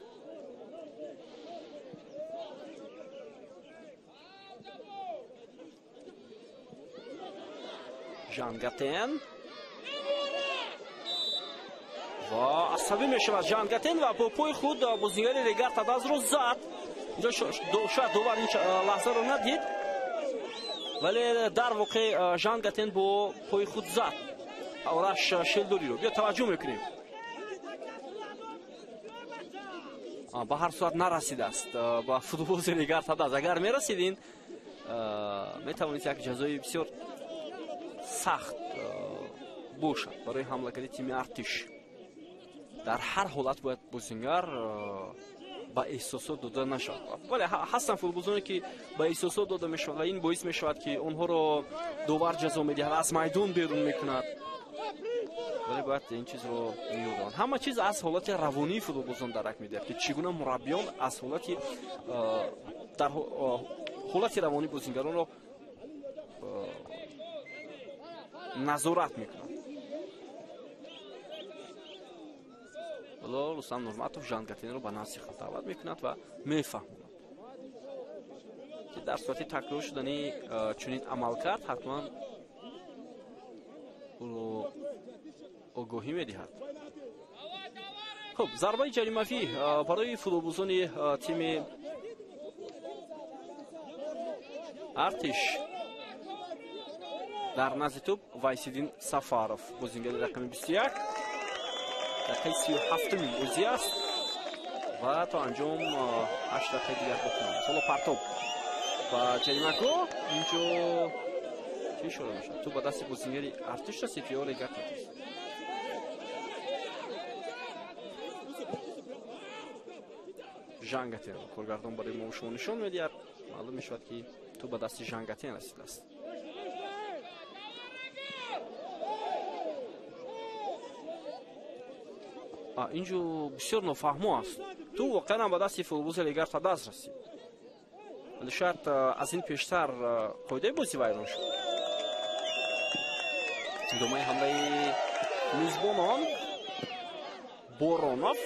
Жангатен. Ва асабӣ мешавад Жангатен ва бо пои худ бозингари Регар-ТадАЗро зад. Инҷо шояд довар ин лаҳзаро надид, вале дар воқеъ Жангатен бо пои худ зад Ораш Шелдориро. Биё таваҷҷӯҳ мекунем. Ба ҳар сурат нарасидааст ба футболбози Регар-ТадАЗ. Агар мерасид, ин метавонист як ҷазои бисёр сахт бошад барои ҳамлагари тими Артиш. Дар ҳар ҳолат бояд бозингар ба эҳсосот дода нашавад. Вале ҳастанд футболбозоне, ки ба эҳсосот дода мешавад ва ин боис мешавад, ки онҳоро довар ҷазо медиҳад, аз майдон берун мекунад. Вале бояд ин чизро ёданд. Ҳама чиз аз ҳолати равонии футболбозон дарак медиҳад, ки чӣ гуна мураббиён аз ҳолати дар ҳолати равонии бозингаронро назорат мекунанд. Ҳоло Рустам Нурматов Жангатенро ба назди худ даъват мекунад ва мефаҳмонад, ки дар сурати такрор шудани чунин амалкард ҳатман ӯро огоҳӣ медиҳад. Хуб, зарбаи ҷаримавӣ барои футболбозони тими Артиш. Дар назди тӯб Вайсиддин Сафаров, бозингари рақами 21, дақиқаи 37-ми бозӣ аст ва то анҷом 8 дақиқаи дигар боқӣ мондааст. Ҳоло партоб ба ҷаримагоҳ. Инҷо чӣ ишора мешавад? Тӯб ба дасти бозингари Артиш расид ё Регар-ТадАЗ? Жангатен коргардон барои мо шумо нишон медиҳад. Маълум мешавад, ки тӯб ба дасти Жангатен расидааст. Инҷо бисёр нофаҳмо аст. Тӯб воқеан ба дасти футболбози Регар-ТадАЗ расид, вале шояд аз ин пештар қоидаи бозӣ вайрон шуд. Идомаи ҳамлаи мизбонон. Боронов.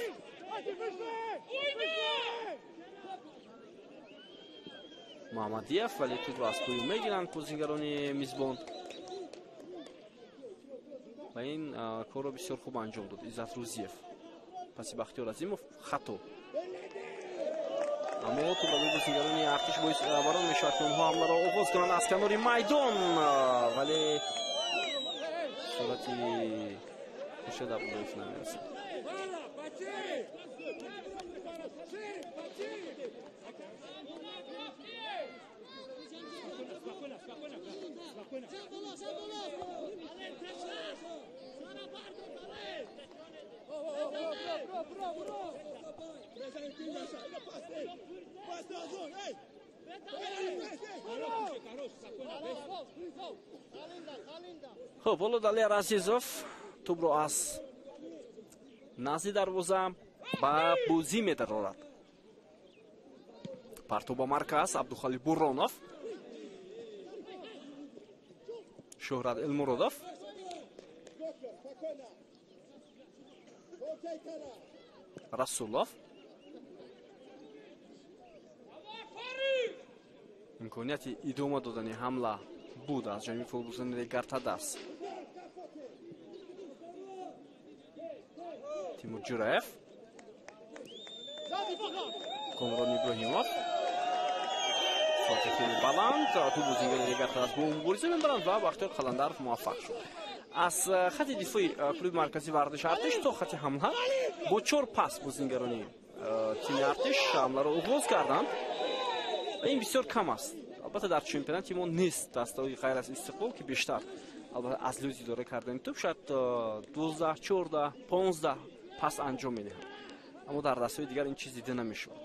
Муҳаммадиев, вале тӯбро аз пои мегиранд бозингарони мизбон ва ин корро бисёр хуб анҷом дод Иззат Рӯзиев. Паси Бахтиёр Азимов хато. Аммо тӯб барои бозингарони Артиш боис барон мешавад, ки онҳо ҳамларо оғоз кунанд аз канори майдон, вале сурати Хуршед Абдуллоев намерасад. Хуб, ҳоло Далер Азизов тӯбро аз назди дарвоза ба бозӣ медарорад. Партов ба марказ, Абдухалил Буронов, Шӯҳрат Элмуродов. Расулов. Имконияти идома додани ҳамла буд аз ҷониби футболбозони Регар-ТадАЗ. Тимур Ҷураев, Комрон Иброҳимов. Суръати хеле баланд, ду бозингари Регар-ТадАЗ бо мубориза мебаранд ва Бахтиёр Қаландаров муваффақ шуд. Аз хати дифои клуби марказии варзиши Артиш то хати ҳамла бо 4 пас бозингарони тими Артиш ҳамларо оғоз карданд. Ин бисёр кам аст. Албатта дар чемпионати мо нест дастаҳои ғайр аз Истиқлол, ки бештар албатта аз лӯзи идора кардани тӯб шояд 12, 14, 15 пас анҷом медиҳанд. Аммо дар дастаҳои дигар ин чиз дида намешавад.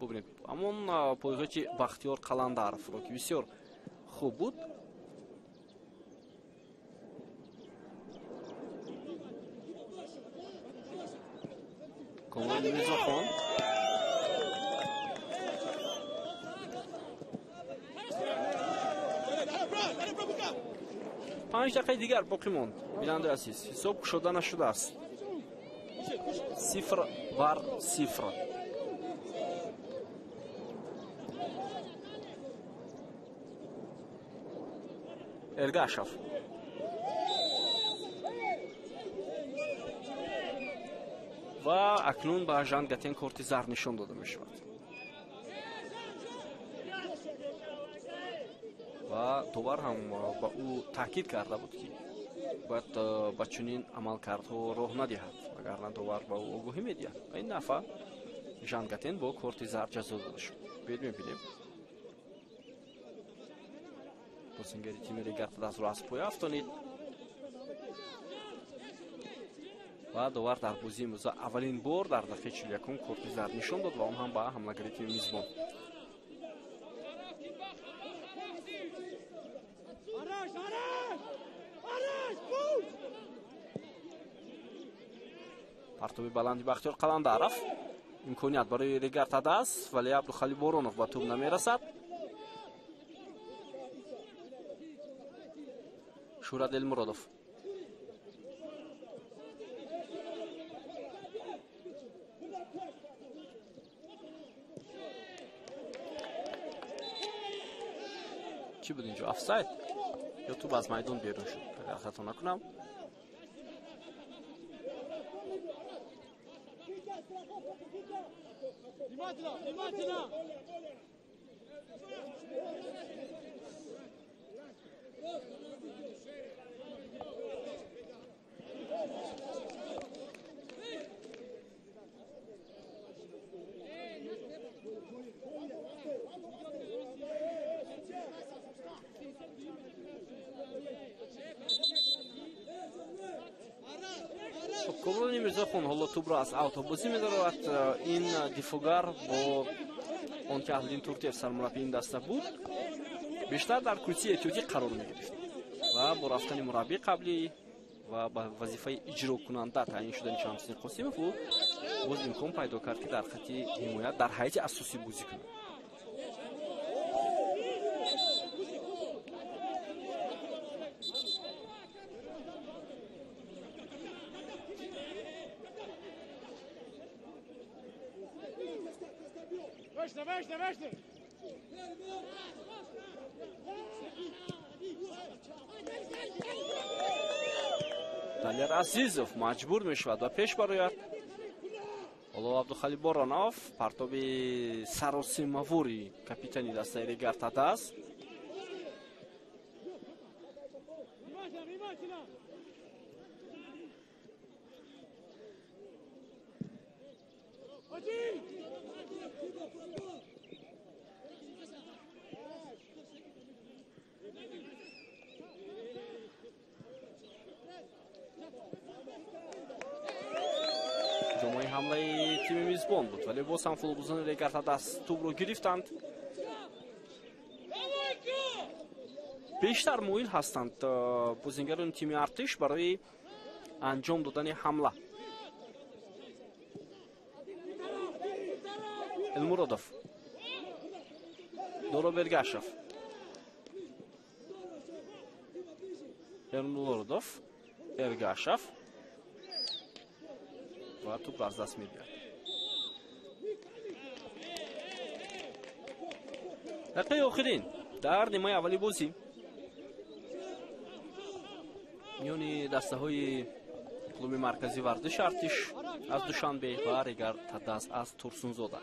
Бубинед, ҳамон пойгоҳи Бахтиёр Қаландаровро, ки бисёр хуб буд. Комрон Мирзохон. Панҷ дақиқаи дигар боқӣ монд. Бинандаи азиз, ҳисоб кушода нашудааст. 0-0. Эргашев. Ва акнун ба Жан Гатен корти зард нишон дода мешавад. Ва довар ҳам ба ӯ таъкид карда буд, ки бояд ба чунин амалкардҳо роҳ надиҳад, вагарна довар ба ӯ огоҳӣ медиҳад. Ва ин дафъа Жан Гатен бо корти зард ҷазо дода шуд. Биёед мебинем. Бозингари тими Регар-ТадАЗро аз поя афтонид ва довар дар бозии имрӯза аввалин бор дар дақиқаи 41 корти зард нишон дод ва он ҳам ба ҳамлагари тими мизбон. Партоби баланди Бахтиёр Қаландаров, имконият барои Регар-ТадАЗ, вале Абдухалил Боронов ба тӯб намерасад. Шӯҳрат Элмуродов. Чӣ буд инҷо? Офсайд? Ё тӯб аз майдон берун шуд? Агар хато накунам. Комрони Мирзохон ҳоло тӯбро аз авто бозӣ медорад. Ин дифоъгар бо он ки Аҳлиддин Туртиев сармураббии ин даста буд, бештар дар курсии эҳтиётӣ қарор мегирифт ва бо рафтани мураббии қаблӣ ва ба вазифаи иҷрокунанда таъин шудани Шамсиддин Қосимов, ӯ боз имкон пайдо кард, ки дар хати ҳимоят дар ҳайати асосӣ бозӣ кунад. Далер Азизов маҷбур мешавад ва пеш барояд. Ҳоло Абдухалил Боронов, партоби саросимавори капитани дастаи Регар-ТадАЗ. Идомаи ҳамлаи тими мизбон буд, вале боз ҳам футболбозони Регар-ТадАЗ тӯбро гирифтанд. Бештар моил ҳастанд бозингарони тими Артиш барои анҷом додани ҳамла. Элмуродов, Доро Бергашев, Элмуродов, Эргашев ва тӯбро аз даст медиҳад. Дақиқаи охирин дар нимаи аввали бозӣ миёни дастаҳои клуби марказии варзиши Артиш аз Душанбе ва Регар-ТадАЗ аз Турсунзода.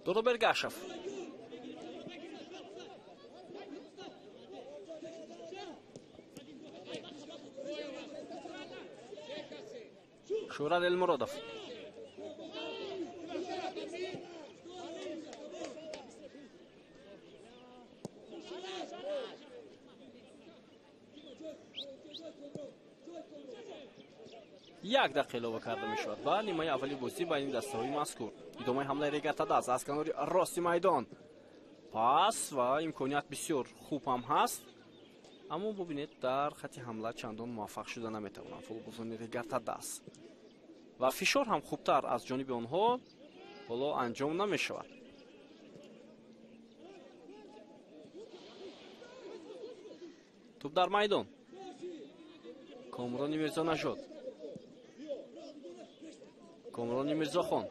Доро Бергашев, Шӯҳрат Элмуродов, як дақиқа илова карда мешавад ва нимаи аввали бозӣ байни дастаҳои мазкур. Идомаи ҳамлаи Регар-ТадАЗ аз канори рости майдон. Пас ва имконият бисёр хуб ҳам ҳаст, аммо бубинед, дар хати ҳамла чандон муваффақ шуда наметавонанд футболбозони Регар-ТадАЗ ва фишор ҳам хубтар аз ҷониби онҳо ҳоло анҷом намешавад. Тӯб дар майдон. Комрони Мирзонажод, Комрони Мирзохон,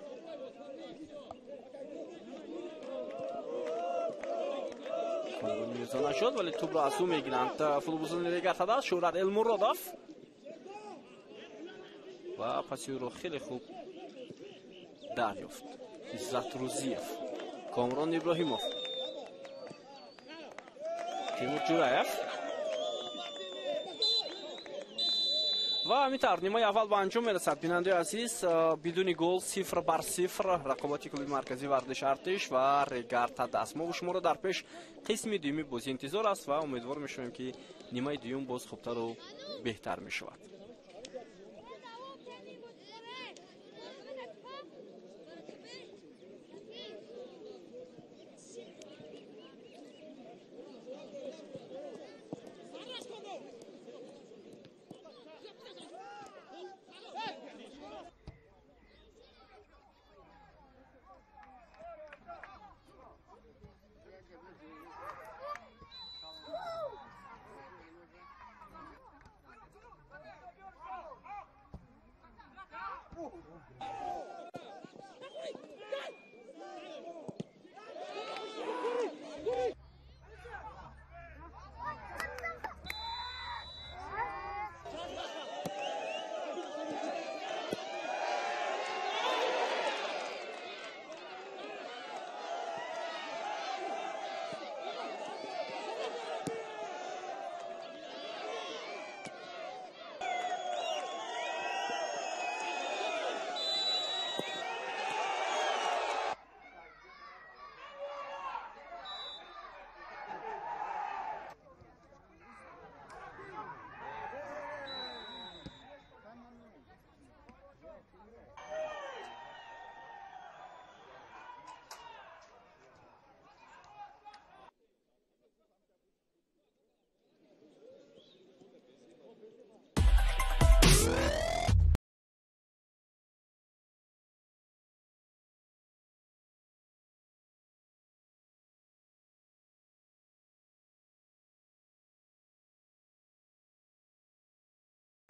Комрони Мирзонажод, вале тӯбро аз ӯ мегиранд футболбозони Регар-ТадАЗ. Шӯҳрат Элмуродов ва паси ӯро хеле хуб дарёфт Иззат Рузиев, Комрон Иброҳимов, Тимур Ҷураев. Ва ҳамин тавр нимаи аввал ба анҷом мерасад. Бинандаи азиз, бидуни гол 0-0 рақобати клуби марказии варзиши Артиш ва Регар-ТадАЗ. Мо шуморо дар пеш қисми дуюми бозӣ интизор аст ва умедвор мешавем, ки нимаи дуюм боз хубтару беҳтар мешавад.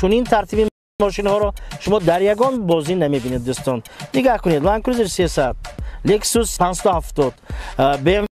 Чунин тартиби мошинҳоро шумо дар ягон бозӣ намебинед, дӯстон. Нигаҳ кунед: Land Cruiser 300, Lexus 570, BMW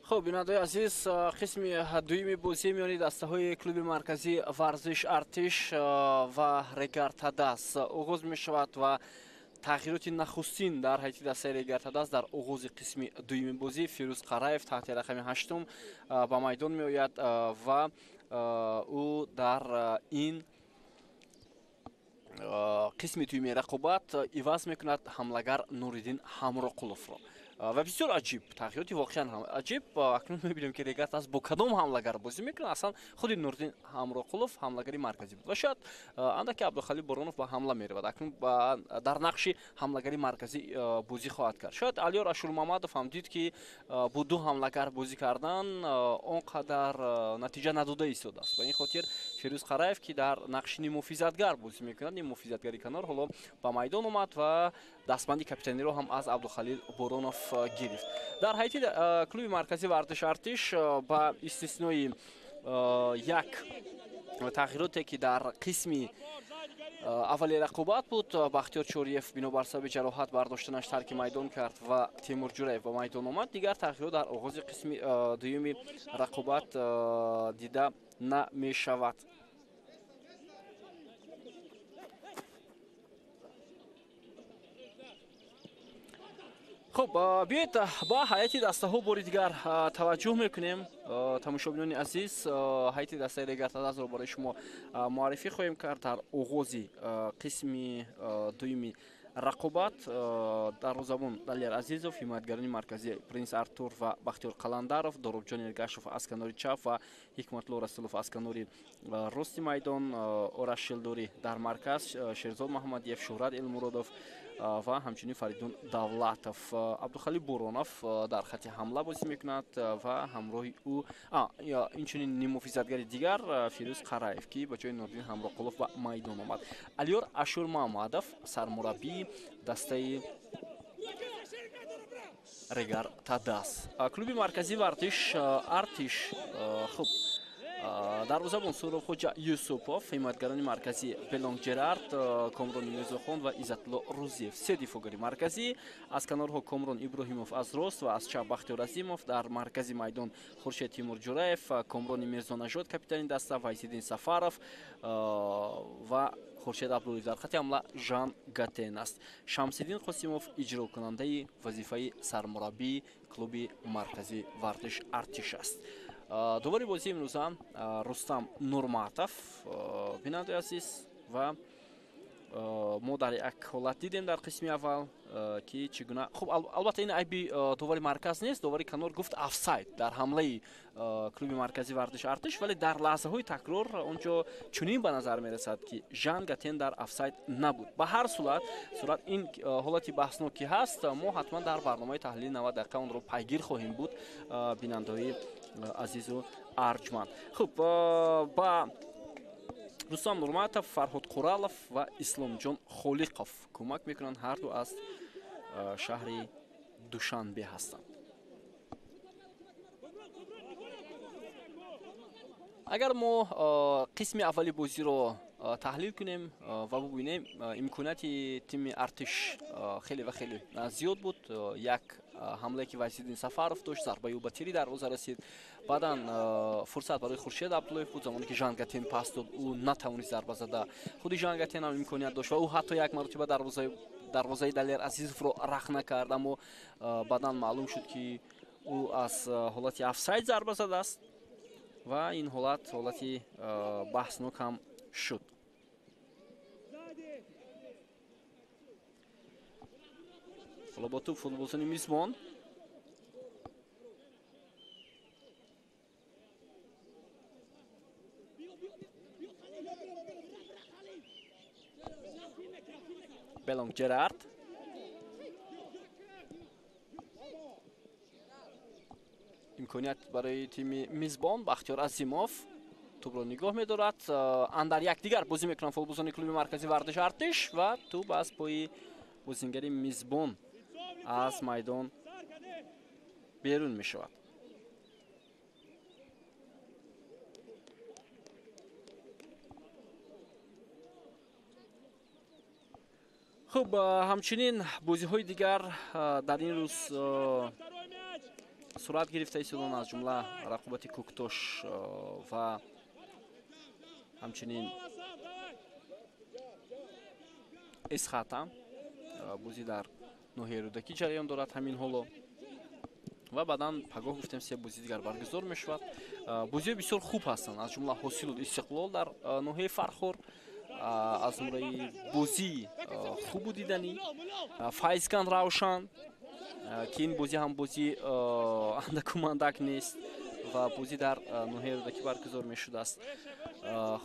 Хуб, бинандаои азиз, қисми дуюми бозӣ миёни дастаҳои клуби марказии варзиш Артиш ва Регар Тадас оғоз мешавад ва тағйироти нахустин дар ҳайати дастаи Регар Тадас дар оғози қисми дуюми бозӣ Фирӯз Қараев таҳти рақами ҳаштум ба майдон меояд ва ӯ дар ин қисми дуюми рақобат иваз мекунад ҳамлагар Нуриддин Ҳамроқуловро. Ва бисёр аҷиб, тағйироти воқеан ҳам аҷиб. Акнун мебинем, ки Регар Тадас бо кадом ҳамлагар бозӣ мекунад. Аслан худи Нуриддин Ҳамроқулов ҳамлагари марказӣ буд ва шояд андаке Абдухалил Боронов ба ҳамла меравад. Акнун дар нақши ҳамлагари марказӣ бозӣ хоҳад кард. Шояд Алиёр Ашурмамадов ҳам дид, ки бо ду ҳамлагар бозӣ кардан он қадар натиҷа надода истодааст. Ба ин хотир Фирӯз Қараев, ки дар нақши ниммуҳофизатгар бозӣ мекунад, ниммуҳофизатгари канор, ҳоло ба майдон омад ва дастбанди капитаниро ҳам аз Абдухалил Боронов гирифт. Дар ҳайати клуби марказии варзиш Артиш ба истиснои як тағйироте, ки дар қисми аввали рақобат буд, Бахтиёр Чориев бинобар сабаби ҷароҳат бардоштанаш тарки майдон кард ва Темур Ҷураев ба майдон омад. Дигар тағйирот дар оғози қисми дуюми рақобат дида намешавад. Хуб, биёед ба ҳайати дастаҳо бори дигар таваҷҷӯҳ мекунем. Тамошобинони азиз, ҳайати дастаи Регар Тадасро барои шумо муаррифӣ хоҳем кард дар оғози қисми дуюми рақобат. Дарвозабон Далер Азизов, ҳимоятгарони марказӣ Принс Артур ва Бахтиёр Қаландаров, Доробҷон Эргашов аз канори чап ва Ҳикматулло Расулов аз канори рости майдон, Ораш Шелдорӣ дар марказ, Шерзод Маҳмадиев, Шӯҳрат Элмуродов ва ҳамчунин Фаридун Давлатов. Абдухалил Боронов дар хати ҳамла бозӣ мекунад ва ҳамроҳи ӯ инчунин ниммуҳофизатгари дигар Фирӯз Қараев, ки ба ҷои Нуриддин Ҳамроқулов ба майдон омад. Алиёр Ашурмамадов сармураббии дастаи Регар Тадас. Клуби марказии варзиш Артиш, хуб, дарвозабон Суробхоҷа Юсупов, ҳимоятгарони марказӣ Белонг Ҷерард, Комрон Мирзохон ва Иззатулло Рӯзиев. Се дифоъгари марказӣ, аз канорҳо Комрон Иброҳимов аз рост ва аз чап Бахтиёр Азимов, дар маркази майдон Хуршед Тимур Ҷураев, Комрони Мирзонажод капитани даста, Вайсиддин Сафаров ва Хуршед Абдуллоев. Дар хати ҳамла Жан Гатен аст. Шамсиддин Қосимов иҷрокунандаи вазифаи сармураббии клуби марказии варзиш Артиш аст. Довари бозии имрӯза Рустам Нурматов, бинандаи азиз, ва мо дар як ҳолат дидем дар қисми аввал, ки чӣ гуна, хуб, албатта ин айби довари марказ нест. Довари канор гуфт офсайд дар ҳамлаи клуби марказии варзиш Артиш, вале дар лаҳзаҳои такрор он ҷо чунин ба назар мерасад, ки Жан Гатен дар офсайд набуд. Ба ҳар сурат ин ҳолати баҳснок ки ҳаст, мо ҳатман дар барномаи таҳлили 90 дақиқа онро пайгир хоҳем буд, бинандаҳои азизу арҷманд. Хуб, ба Рустам Нурматов, Фарҳод Қуралов ва Исломҷон Холиқов кӯмак мекунанд. Ҳар ду аз шаҳри Душанбе ҳастанд. Агар мо қисми аввали бозиро таҳлил кунем ва бубинем, имконияти тими Артиш хеле ва хеле зиёд буд. Як ҳамлае, ки Вайсиддин Сафаров дошт, зарбаи ӯ ба тири дарвоза расид. Баъдан фурсат барои Хуршед Абдуллоев буд, замоне ки Жан Гатен пас дод, ӯ натавонист зарба зада. Худи Жан Гатен ҳам имконият дошт ва ӯ ҳатто як маротиба дарвозаи Далер Азизовро рахна кард, аммо баъдан маълум шуд, ки ӯ аз ҳолати офсайд зарба задааст ва ин ҳолат ҳолати баҳснок ҳам шуд. Ҳоло бо тӯб футболзони мизбон. Белонг Ҷерард. Имконият барои тими мизбон. Бахтиёр Азимов тӯбро нигоҳ медорад. Андар якдигар бозӣ мекунанд футболзони клуби марказии варзиш Артиш ва тӯб аз пои бозингари мизбон аз майдон берун мешавад. Хуб, ҳамчунин бозиҳои дигар дар ин рӯз Сурат гирифта истодан, аз ҷумла рақобати Кӯктош ва ҳамчунин Эсхата. Бозӣ дар ноҳияи Рӯдакӣ ҷараён дорад ҳамин ҳоло ва баъдан пагоҳ гуфтем се бозӣ дигар баргузор мешавад. Бозиҳои бисёр хуб ҳастанд, аз ҷумла Ҳосилу Истиқлол дар ноҳияи Фархор, аз зумраи бозии хубу диданӣ Файзкан Равшан, ки ин бозӣ ҳам бозии андакумандак нест ва бозӣ дар ноҳияи Рӯдакӣ баргузор мешудааст.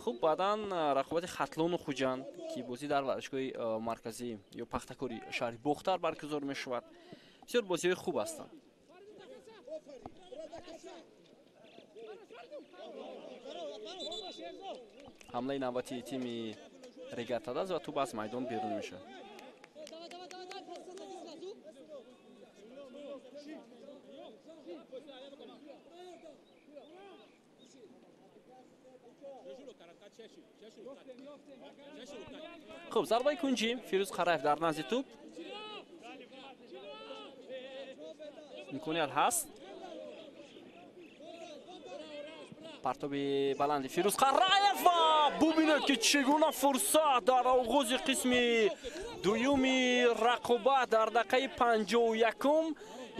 Хуб, баъдан рақобати Хатлону Хуҷанд, ки бозӣ дар варзишгоҳи марказӣ ё Пахтакори шаҳри Бохтар баргузор мешавад. Бисёр бозиҳои хуб ҳастанд. Ҳамлаи навбатии тими Регартадаз ва тӯб аз майдон берун мешавад. Хуб, зарбаи кунҷӣ, Фирӯз Қараев дар назди тӯб. Имконият ҳаст. Партоби баланди Фирӯз Қараев ва бубинед, ки чӣ гуна фурсат дар оғози қисми дуюми рақобат дар дақиқаи 51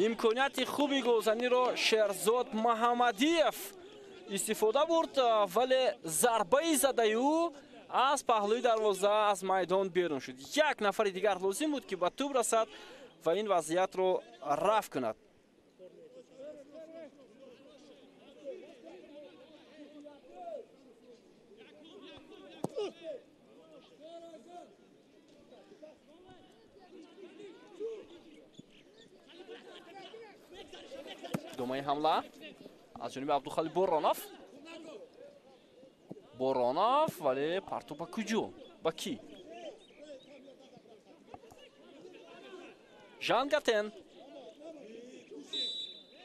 имконияти хуби голзаниро Шерзод Маҳамадиев истифода бурд, вале зарбаи задаи ӯ аз паҳлӯи дарвоза аз майдон берун шуд. Як нафари дигар лозим буд, ки ба тӯб расад ва ин вазъиятро рафъ кунад. Идомаи ҳамла аз ҷониби Абдухалил Боронов. Боронов, вале партоб ба куҷо? Ба кӣ? Жан Гатен.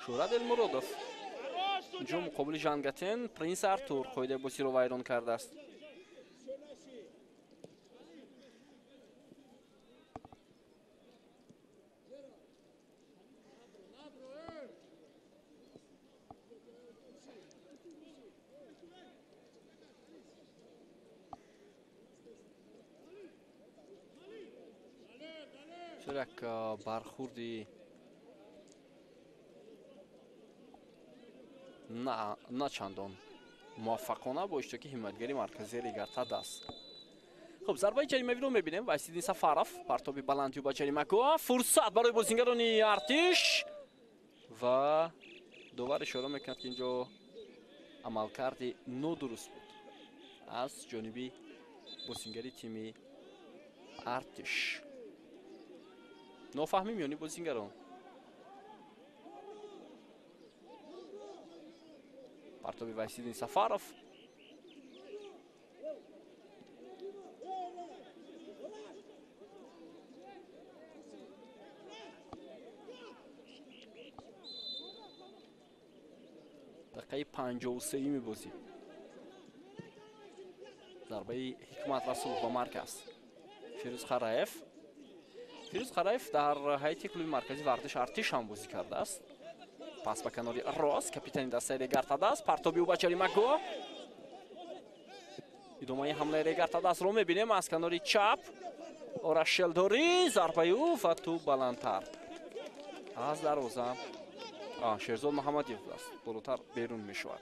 Шӯҳрат Элмуродов. Инҷо муқобили Жан Гатен Принс Артур қоидаи бозиро вайрон кардааст. Як бархурди на чандон муваффақона бо иштироки ҳимоятгари марказии Регартадаз. Хуб, зарбаи ҷаримавиро мебинем. Вайсиддин Сафаров, партоби баландию ба ҷаримагоҳ, фурсат барои бозингарони Артиш ва довар ишора мекунад, ки инҷо амалкарди нодуруст буд аз ҷониби бозингари тими Артиш. Нофаҳмӣ миёни бозингарон. Партоби Вайсиддин Сафаров. Дақиқаи 53-юми бозӣ. Зарбаи Ҳикмат Расулов ба марказ. Фирӯз Қараев. Фирӯз Қараев дар ҳайати клуби марказии варзиш Артиш ҳам бозӣ кардааст. Пас ба канори рост, капитани дастаи Регартадаз, партоби ӯ ба ҷаримагоҳ. Идомаи ҳамлаи Регартадазро мебинем аз канори чап. Ораш Шелдорӣ, зарбаи ӯ ва тӯб баландтар аз дарвоза. Шерзод Маҳамадиев аст, болотар берун мешавад.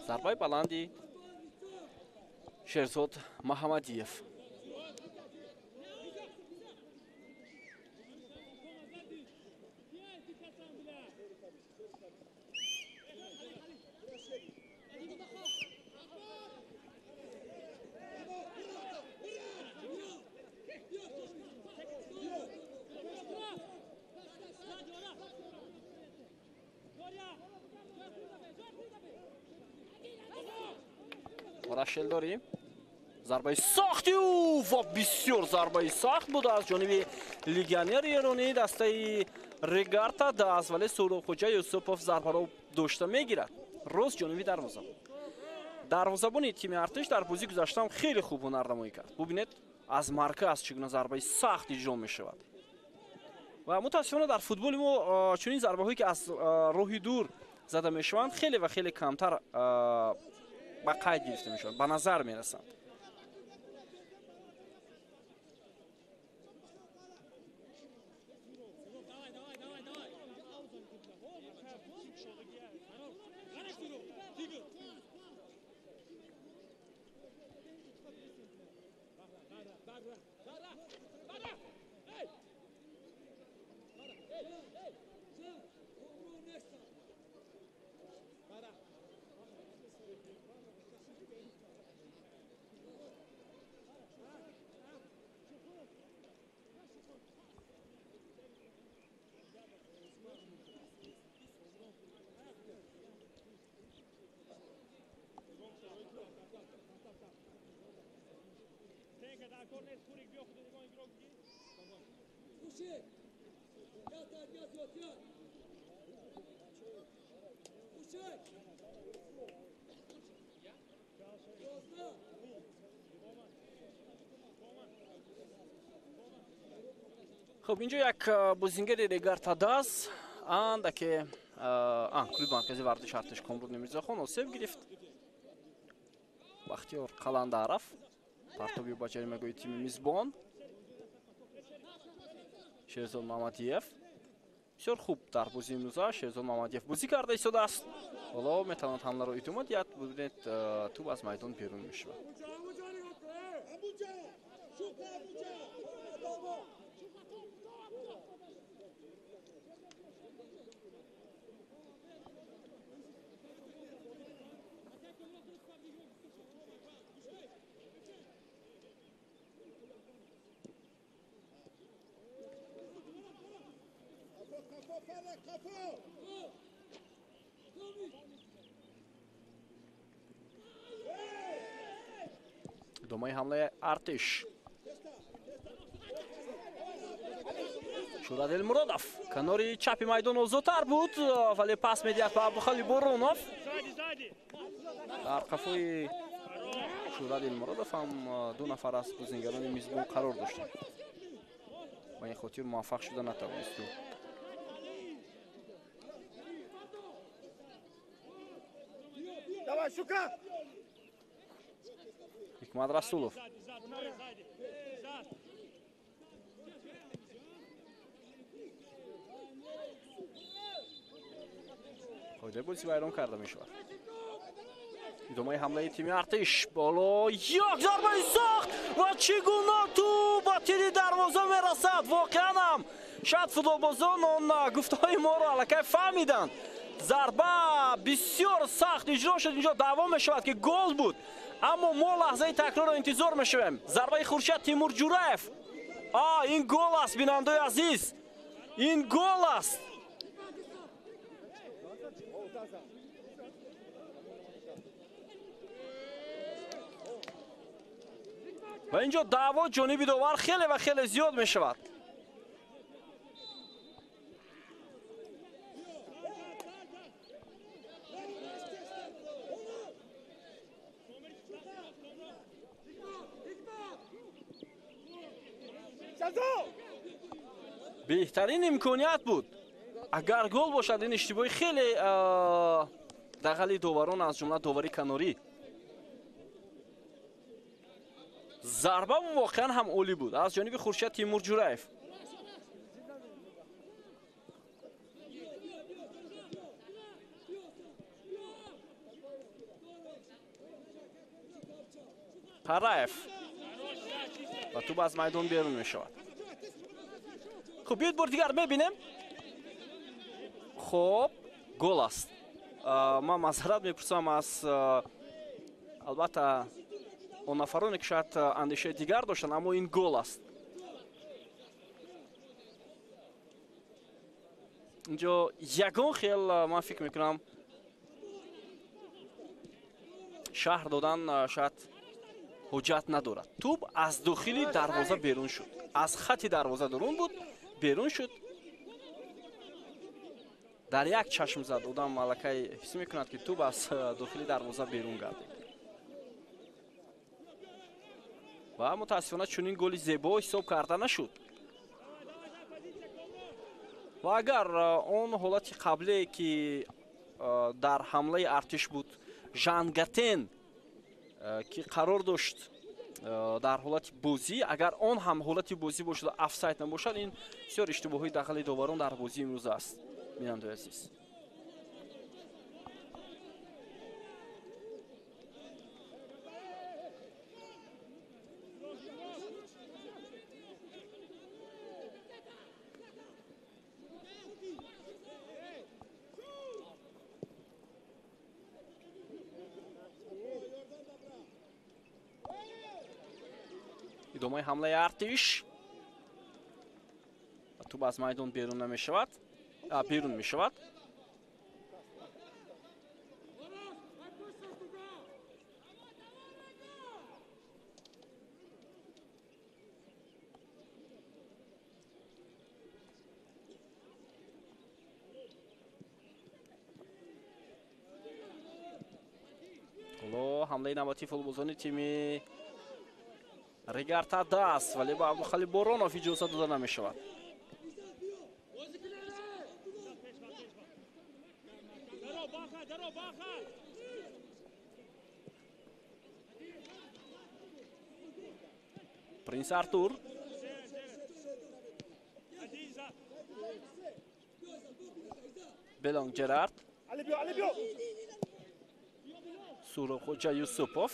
Зарбаи баланди Шерзод Маҳамадиев. Рашелдорӣ, зарбаи сахти ӯ ва бисёр зарбаи сахт буд аз ҷониби Легионери эронии дастаи Регарта даст, вале Суробхоҷа Юсупов зарбаро дошта мегирад. Рост ҷониби дарвоза. Дарвозабони тими Артиш дар бозӣ гузаштаам хеле хуб ҳунарнамоӣ кард. Бубинед, аз марказ чӣ гуна зарбаи сахт иҷро мешавад. Ва мутаассифона дар футболи мо чунин зарбаҳое ки аз роҳи дур зада мешаванд, хеле ва хеле камтар ба қайд гирифта мешаванд, ба назар мерасанд. Хуб, инҷо як бозингари Регар-ТадАЗ андаке клуби марказии варзиши Артиш Комрудни Мирзохон осеб гирифт. Бахтиёр Қаландаров партоби ба ҷаримагоҳи тими мизбон. Шерзод Мамадиев бисёр хуб дар бозии имрӯза Шерзод Мамадиев бозӣ карда истодааст. Ҳоло метавонад ҳамларо идома диҳад. Бубинед, тӯб аз майдон берун мешавад. Идомаи ҳамлаи Артиш. Шӯрат Элмуродов канори чапи майдон озодтар буд, вале пас медиҳад ба Абдухалил Боронов. Дар қафои Шӯрат Элмуродов ҳам ду нафар аз бозингарони мизбон қарор доштанд. Ба ин хотир муваффақ шуда натавонист. Ҳикмат Расулов. Қоидаи бозӣ вайрон карда мешавад. Идомаи ҳамлаи тими Артиш. Боло як зарбаи сахт ва чӣ гуна тӯб ба тири дарвоза мерасад. Воқеан ҳам шояд футболбозон он гуфтаҳои моро аллакай фаҳмиданд. Зарба бисёр сахт иҷро шуд. Инҷо даъво мешавад ки гол буд, аммо мо лаҳзаи такрорро интизор мешавем. Зарбаи Хуршед Тимур Ҷураев. Ин гол аст, бинандаои азиз, ин гол аст. Ва инҷо даъво ҷониби довар хеле ва хеле зиёд мешавад. Беҳтарин имконият буд. Агар гол бошад, ин иштибоҳи хеле дағали доварон, аз ҷумла довари канорӣ. Зарба воқеан ҳам олӣ буд аз ҷониби Хуршед Тимур Ҷураев. Параев ва тӯб аз майдон берун мешавад. Хуб, биёед бор дигар мебинем. Хуб, гол аст. Ман маъзарат мепурсам аз албатта он нафароне ки шояд андешаи дигар доштанд, аммо ин гол аст. Инҷо ягон хел ман фикр мекунам шаҳр додан шояд Ҳуҷҷат надорад. Тӯб аз дохили дарвоза берун шуд. Аз хати дарвоза дурун буд, берун шуд. Дар як чашм зад одам аллакай ҳис мекунад, ки тӯб аз дохили дарвоза берун гардид. Ва мутаассифона чунин голи зебо ҳисоб карда нашуд. Ва агар он ҳолати қаблие, ки дар ҳамлаи Артиш буд, Жангатен, ки қарор дошт дар ҳолати бозӣ, агар он ҳам ҳолати бозӣ бошад, офсайд набошад, ин бисёр иштибоҳҳои дағали доварон дар бозии имрӯз аст, бинандаи азиз. Идомаи ҳамлаи Артиш ва тӯб аз майдон берун намешавад, берун мешавад. Ҳоло ҳамлаи навбатии футболбозони тими Регар-ТадАЗ, вале ба Абдухалил Боронов иҷоза дода намешавад. Принс Артур. Белонг Джерард. Суробхоҷа Юсупов.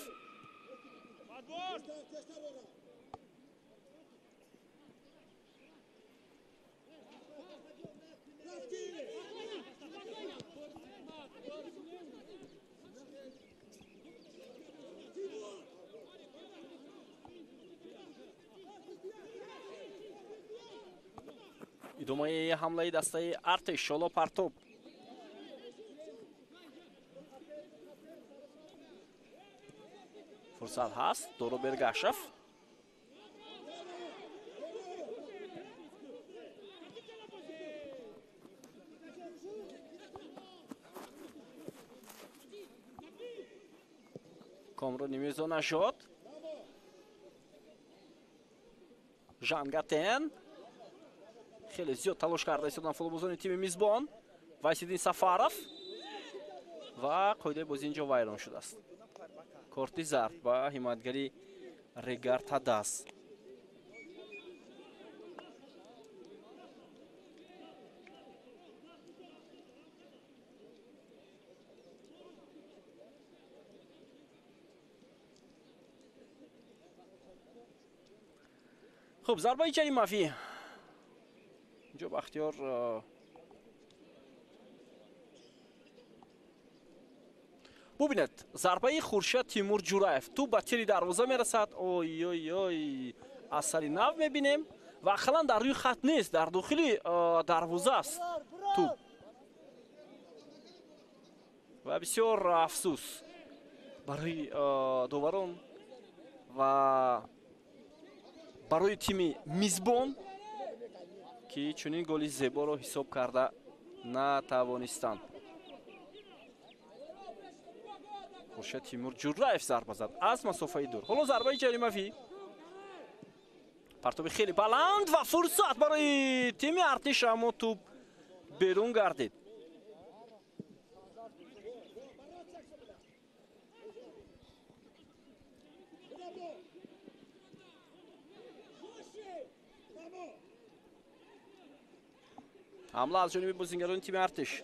Идомаи ҳамлаи дастаи Артиш, шоло партоб. Фурсат ҳаст, Доро Бергашев. Комрон Мирзонажод. Жангатен. Хеле зиёд талош карда истодан футболбозони тими мизбон. Вайсиддин Сафаров. Ва қоидаи бозӣ инҷо вайрон шудааст. Корти зард ба ҳимоятгари Регар-ТадАЗ. Хуб, зарбаи ҷаримавӣ. Инҷо Бахтиёр бубинед, зарбаи Хуршед Тимур Ҷураев. Тӯб ба тири дарвоза мерасад. Ой ой ой, аз сари нав мебинем ва ақаллан дар рӯи хат нест, дар дохили дарвоза аст тӯб. Ва бисёр афсӯс барои доварон ва барои тими мизбон, ки чунин голи зеборо ҳисоб карда натавонистанд. Хуршед Тимур Ҷураев зарба зад аз масофаи дур. Ҳоло зарбаи ҷаримавӣ. Партоби хеле баланд ва фурсат барои тими Артиш, аммо тӯб берун гардид. Ҳамла аз ҷониби бозингарони тими Артиш.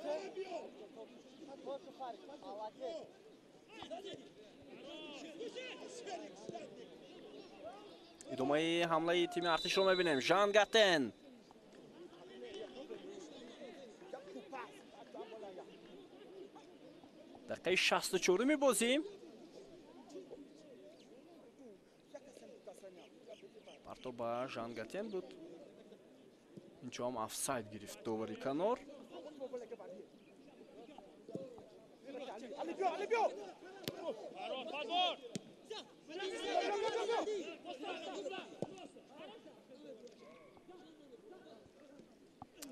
Идомаи ҳамлаи тими Артишро мебинем. Жангатен. Дақиқаи 64-уми бозӣ. Партоб ба Жангатен буд. Инҷо ҳам офсайд гирифт довари канор.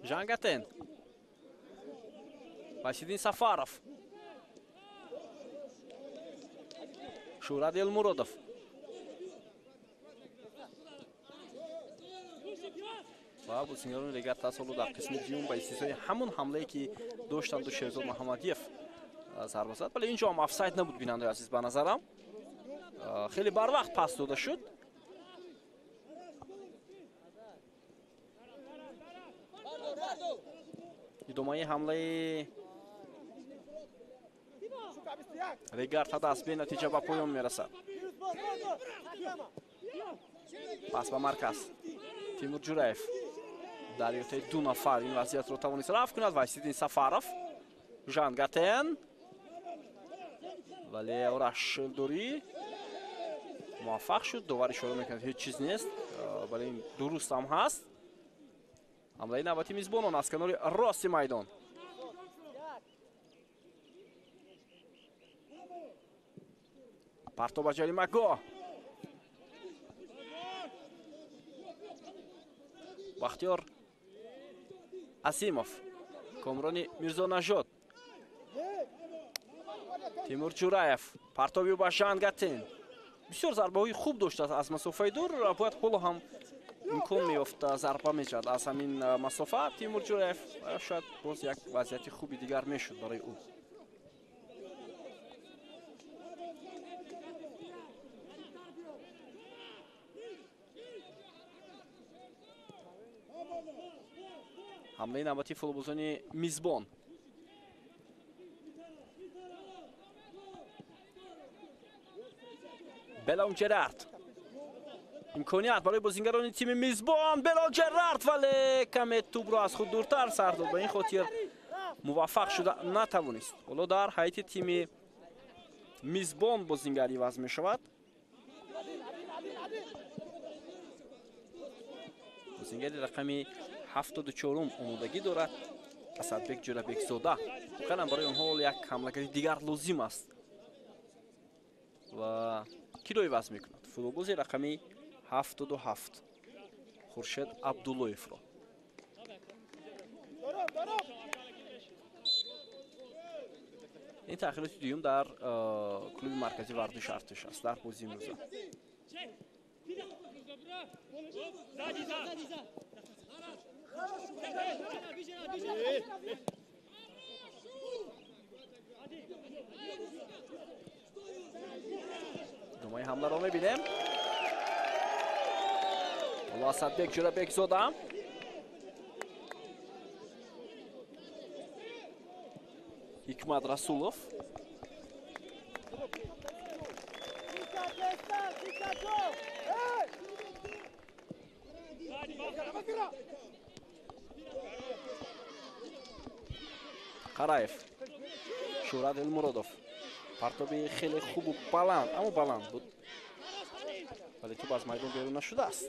Жангатен. Васидин Сафаров. Шӯҳрат Элмуродов. Ва бозингарони Регар-ТадАЗ ҳоло дар қисми дуюм ба истиснои ҳамон ҳамлае ки доштанду Шерзод Муҳаммадиев зарба зад, вале инҷо ҳам офсайд набуд, бинандаи азиз, ба назарам хеле барвақт пас дода шуд. Идомаи ҳамлаи Регар-ТадАЗ бенатиҷа ба поён мерасад. Пас ба марказ. Тимур Ҷураев дар иҳотаи ду нафар ин вазъиятро тавонист рафт кунад. Вайсиддин Сафаров, Жангатен, вале Ораш Шелдорӣ муваффақ шуд. Довар ишора мекунад, ҳеҷ чиз нест, вале ин дуруст ҳам ҳаст. Ҳамлаи навбати мизбонон аз канори рости майдон. Партоб ба ҷаримагоҳ. Бахтиёр Асимов, Комрони Мирзонажод, Тимур Ҷураев, партоби ба Жангатен. Бисёр зарбаҳои хуб доштааст аз масофаи дур, бояд ҳоло ҳам имкон меёфт зарба мешавад аз ҳамин масофа. Тимур Ҷураев шояд боз як вазъияти хуби дигар мешуд барои ӯ. Ҳамлаи навбати футболбозони мизбон. Белон Ҷерард. Имконият барои бозингарони тими мизбон. Белон Ҷерард, вале каме тӯбро аз худ дуртар сар дод, ба ин хотир муваффақ шуда натавонист. Ҳоло дар ҳайати тими мизбон бозингар иваз мешавад. Бозингари рақами 74-ум омодагӣ дорад, Асадбек Ҷӯрабекзода. Воқеан барои онҳо як ҳамлагари дигар лозим аст ва киро иваз мекунад? Футболбози рақами 77 Хуршед Абдуллоевро. Ин таъхироти дуюм дар клуби марказии варзиши Артиш аст дар бозии имрӯза. Идомаи ҳамларо мебинем. Ҳоло Асадбек Ҷӯрабекзода. Ҳикмат Расулов. Қараев, Шӯҳрат Элмуродов. Партоби хеле хубу баланд, аммо баланд буд, вале тӯб аз майдон берун нашудааст.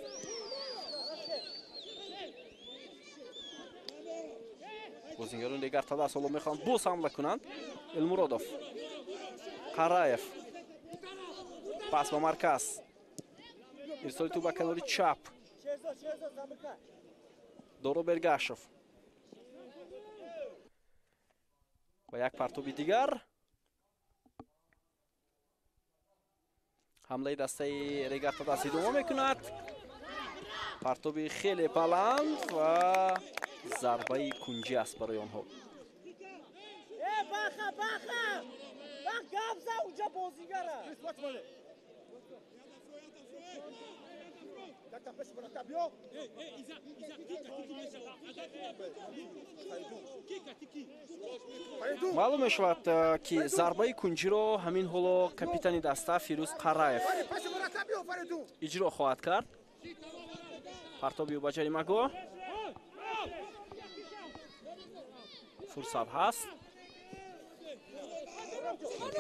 Бозингарони Регар-ТадАЗ ҳоло мехоҳанд боз ҳамла кунанд. Элмуродов, Қараев, пас ба марказ, ирсоли тӯб ба канори чап. Доро Бергашев ва як партоби дигар. Ҳамлаи дастаи Регар-ТадАЗ идома мекунад. Партоби хеле баланд ва зарбаи кунҷӣ аст барои онҳо. Маълум мешавад, ки зарбаи кунҷиро ҳамин ҳоло капитани даста Фирӯз Қараев иҷро хоҳад кард. Партоби ӯ ба ҷаримагоҳ. Фурсат ҳаст.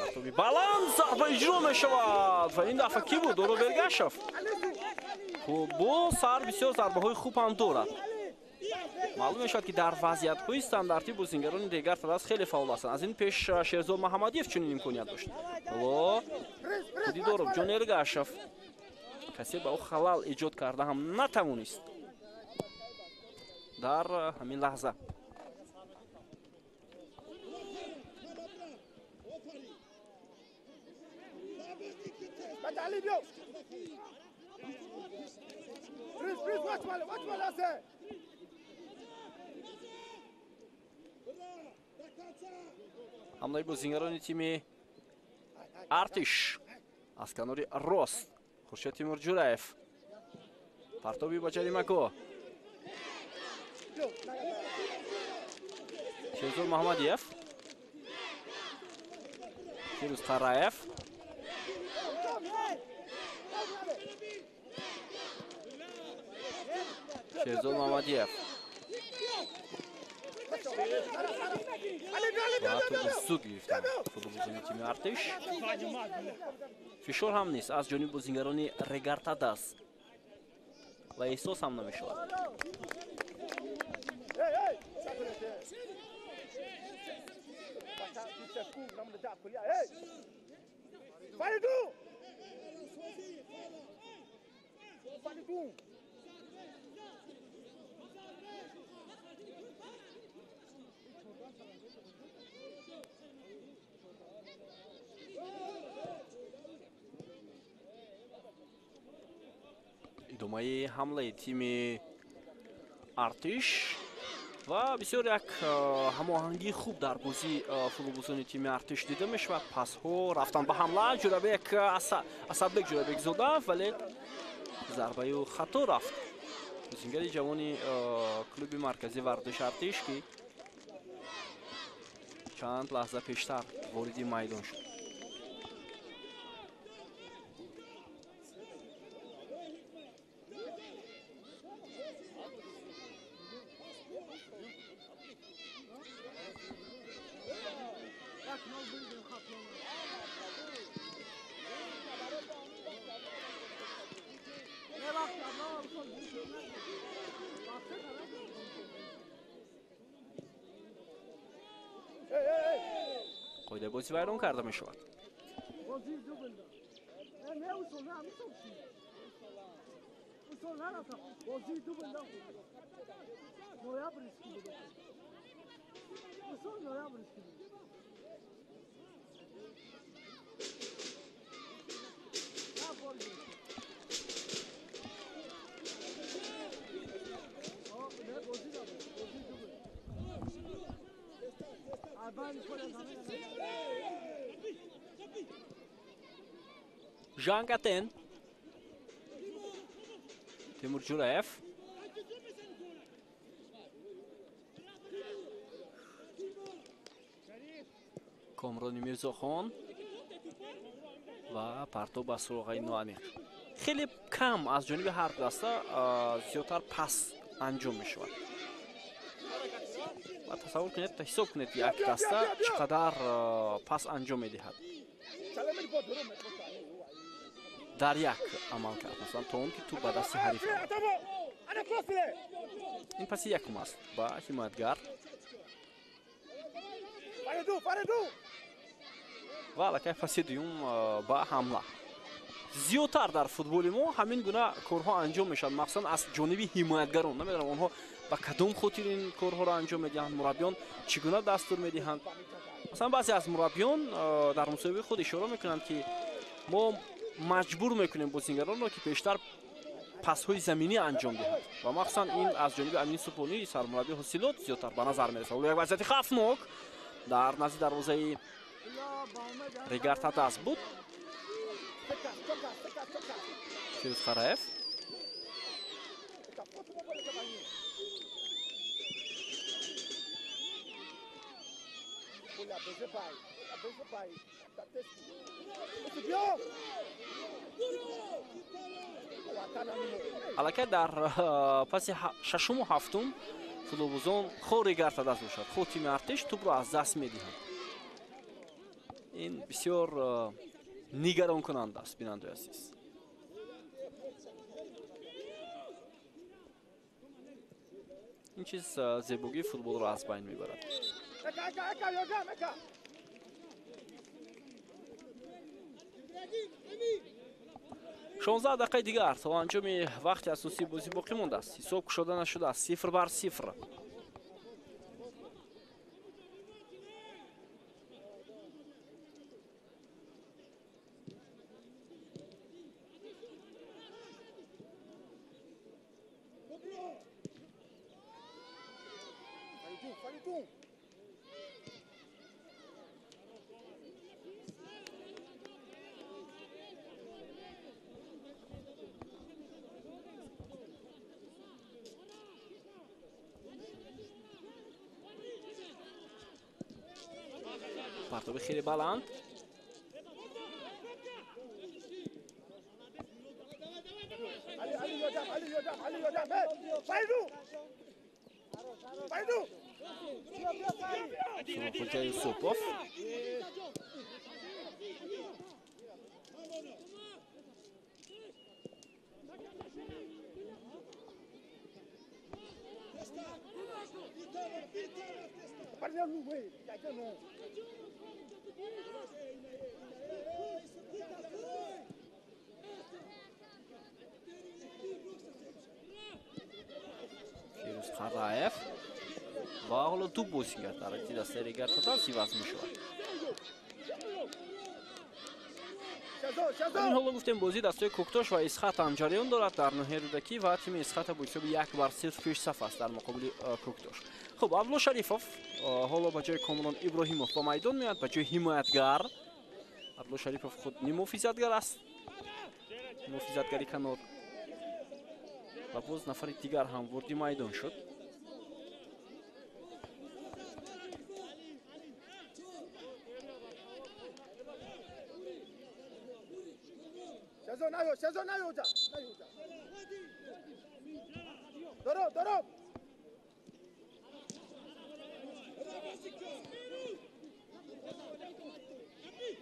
Партоби баланд, зарба иҷро мешавад ва ин дафъа кӣ буд? Доро Бергашев. Бо сар бисёр зарбаҳои хуб ҳам дорад. Маълум мешавад, ки дар вазъиятҳои стандартӣ бозингарони Регар-ТадАЗ хеле фаъол ҳастанд. Аз ин пеш Шерзод Маҳаммадиев чунин имконият дошт. Ҳоло Худидоров, Ҷон Эргашев, касе ба ӯ халал эҷод карда ҳам натавонист дар ҳамин лаҳза. Ҳамлаи бозингарони тими Артиш аз канори рост Хуршед Тимурҷураев, партоби ба ҷаримагоҳ, Шерзод Маҳаммадиев, Фирӯз Қараев, Шерзод Маҳаммадиев ва тӯби зуд гирифтанд футболбозони тими Артиш. Фишор ҳам нест аз ҷониби бозингарони Регар-ТадАЗ ва эҳсос ҳам намешавад. Идомаи ҳамлаи тими Артиш ва бисёр як ҳамоҳангии хуб дар бозии футболбозони тими Артиш дида мешавад. Пасҳо рафтан ба ҳамла, Ҷурабек Асадбек Ҷурабекзода, вале зарбаи ӯ хато рафт. Бозингари ҷавони клуби марказии варзиши Артиш, ки чанд лаҳза пештар вориди майдон шуд. Қоидаи бозӣ вайрон карда мешавад. Жан Катен, Тимур Ҷураев, Комрони Мирзохон ва партоб ба суроғаи ноамиқ. Хеле кам аз ҷониби ҳар даста зиёдтар пас анҷом мешавад. Ва тасаввур кунед, ҳисоб кунед, як даста чӣ қадар пас анҷом медиҳад дар як амал кард, масалан то он ки тӯб ба дасти ҳариф равад. Ин паси якум аст ба ҳимоятгар ва аллакай паси дуюм ба ҳамла. Зиёдтар дар футболи мо ҳамин гуна корҳо анҷом мешавад, махсусан аз ҷониби ҳимоятгарон. Намедонам онҳо ба кадом хотир ин корҳоро анҷом медиҳанд, мураббиён чӣ гуна дастур медиҳанд. Масалан, баъзе аз мураббиён дар мусоҳибаи худ ишора мекунанд, ки мо маҷбур мекунем бозингаронро, ки пештар пасҳои заминӣ анҷом диҳанд ва махсусан ин аз ҷониби Амин Субҳонӣ, сармураббии Ҳосилот, зиёдтар ба назар мерасад. Як вазъияти хавфнок дар назди дарвозаи Регар-ТадАЗ буд. Фирӯз Қараев, аллакай дар паси шашуму ҳафтум футболбозон хо Регар-ТадАЗ бошад, хо тими Артиш тӯбро аз даст медиҳанд. Ин бисёр нигаронкунанда аст, бинандаи азиз. Ин чиз зебогии футболро аз байн мебарад. 16 дақиқаи дигар то анҷоми вақти асосии бозӣ боқӣ мондааст. Ҳисоб кушода нашудааст. 0-0. Партоби хеле баланд. Суроқхоҷа Юсупов. Фирӯз Қараев ва ҳоло ду бозингар дар ҳайати дастаи Регар-ТадАЗ иваз мешавад. Ин ҳоло гуфтем бозии дастаи Кӯктош ва Исхат ҳам ҷараён дорад дар ноҳияи Рӯдакӣ ва тими Исхата бо ҳисоби 1-0 пешсаф аст дар муқобили Кӯктош. Хуб, Абдулло Шарифов ҳоло ба ҷои Комрон Иброҳимов ба майдон меояд, ба ҷои ҳимоятгар. Абдулло Шарифов худ нимуҳофизатгар аст, муҳофизатгари канор. Ва боз нафари дигар ҳам ворди майдон шуд.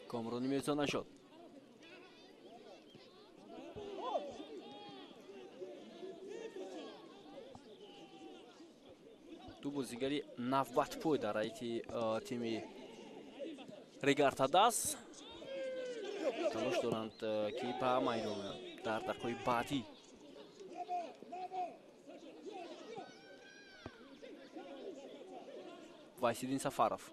Комрони Мирзо нашуд. Ду бозигари навбатпой дар ҳайати тими Регар-ТадАЗ талош доранд, ки ба майдон дар дақиқаҳои баъдӣ. Вайсиддин Сафаров.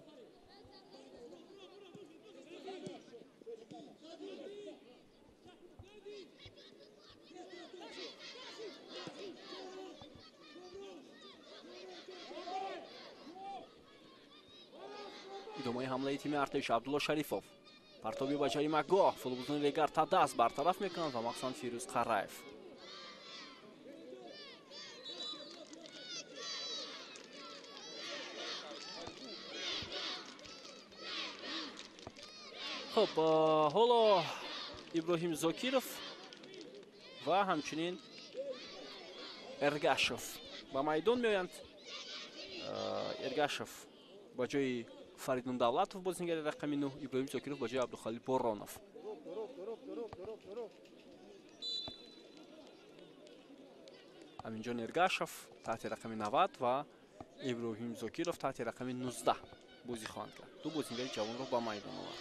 Идомаи ҳамлаи тими Артеш. Абдулло Шарифов. Партоби ба ҷаримагоҳ. Футболбозони Регар-ТадАЗ бартараф мекунанд ва махсусан Фирӯз Қараев. Хуб, ҳоло Иброҳим Зокиров ва ҳамчунин Эргашев ба майдон меоянд. Эргашев ба ҷои Фаридун Давлатов бозингари рақами 9, Иброҳим Зокиров ба ҷои Абдухалил Боронов. Аминҷон Эргашев таҳти рақами 90 ва Иброҳим Зокиров таҳти рақами 19 бозӣ хоҳанд кард. Ду бозингари ҷавонро ба майдон овард.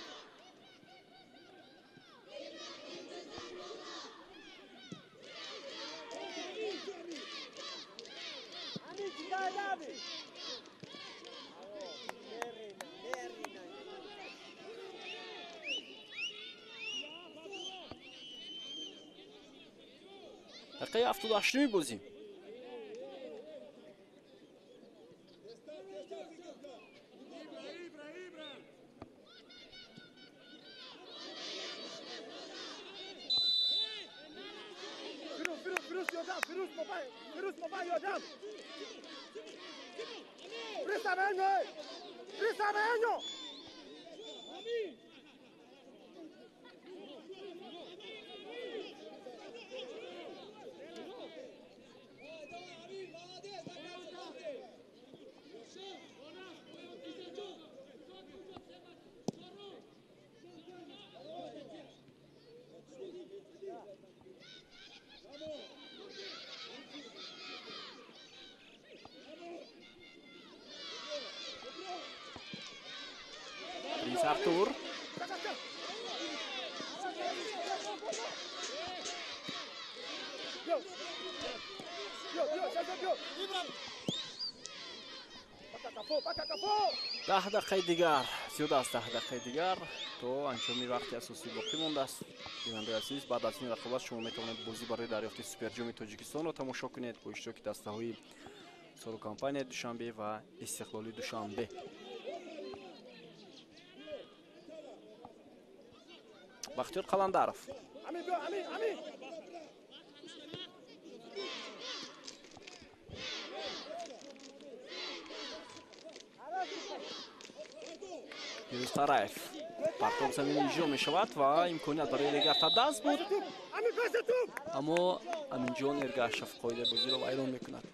Дақиқаи 78-уми бозӣ. Артур. Даҳ дақиқаи дигар, зиёда аз 10 дақиқаи дигар то анҷоми вақти асосӣ боқӣ мондааст. Бинандаи азиз, баъд аз ин рақобат шумо метавонед бозӣ барои дарёфти суперҷоми Тоҷикистонро тамошо кунед бо иштироки дастаҳои Сору компания Душанбе ва Истиқлоли Душанбе. Бахтиёр Қаландаров. Юнус Тараев. Партоб замин иҷро мешавад ва имконият барои Регар Тадаз буд, аммо Аминҷон Эргашев қоидаи бозиро вайрон мекунад.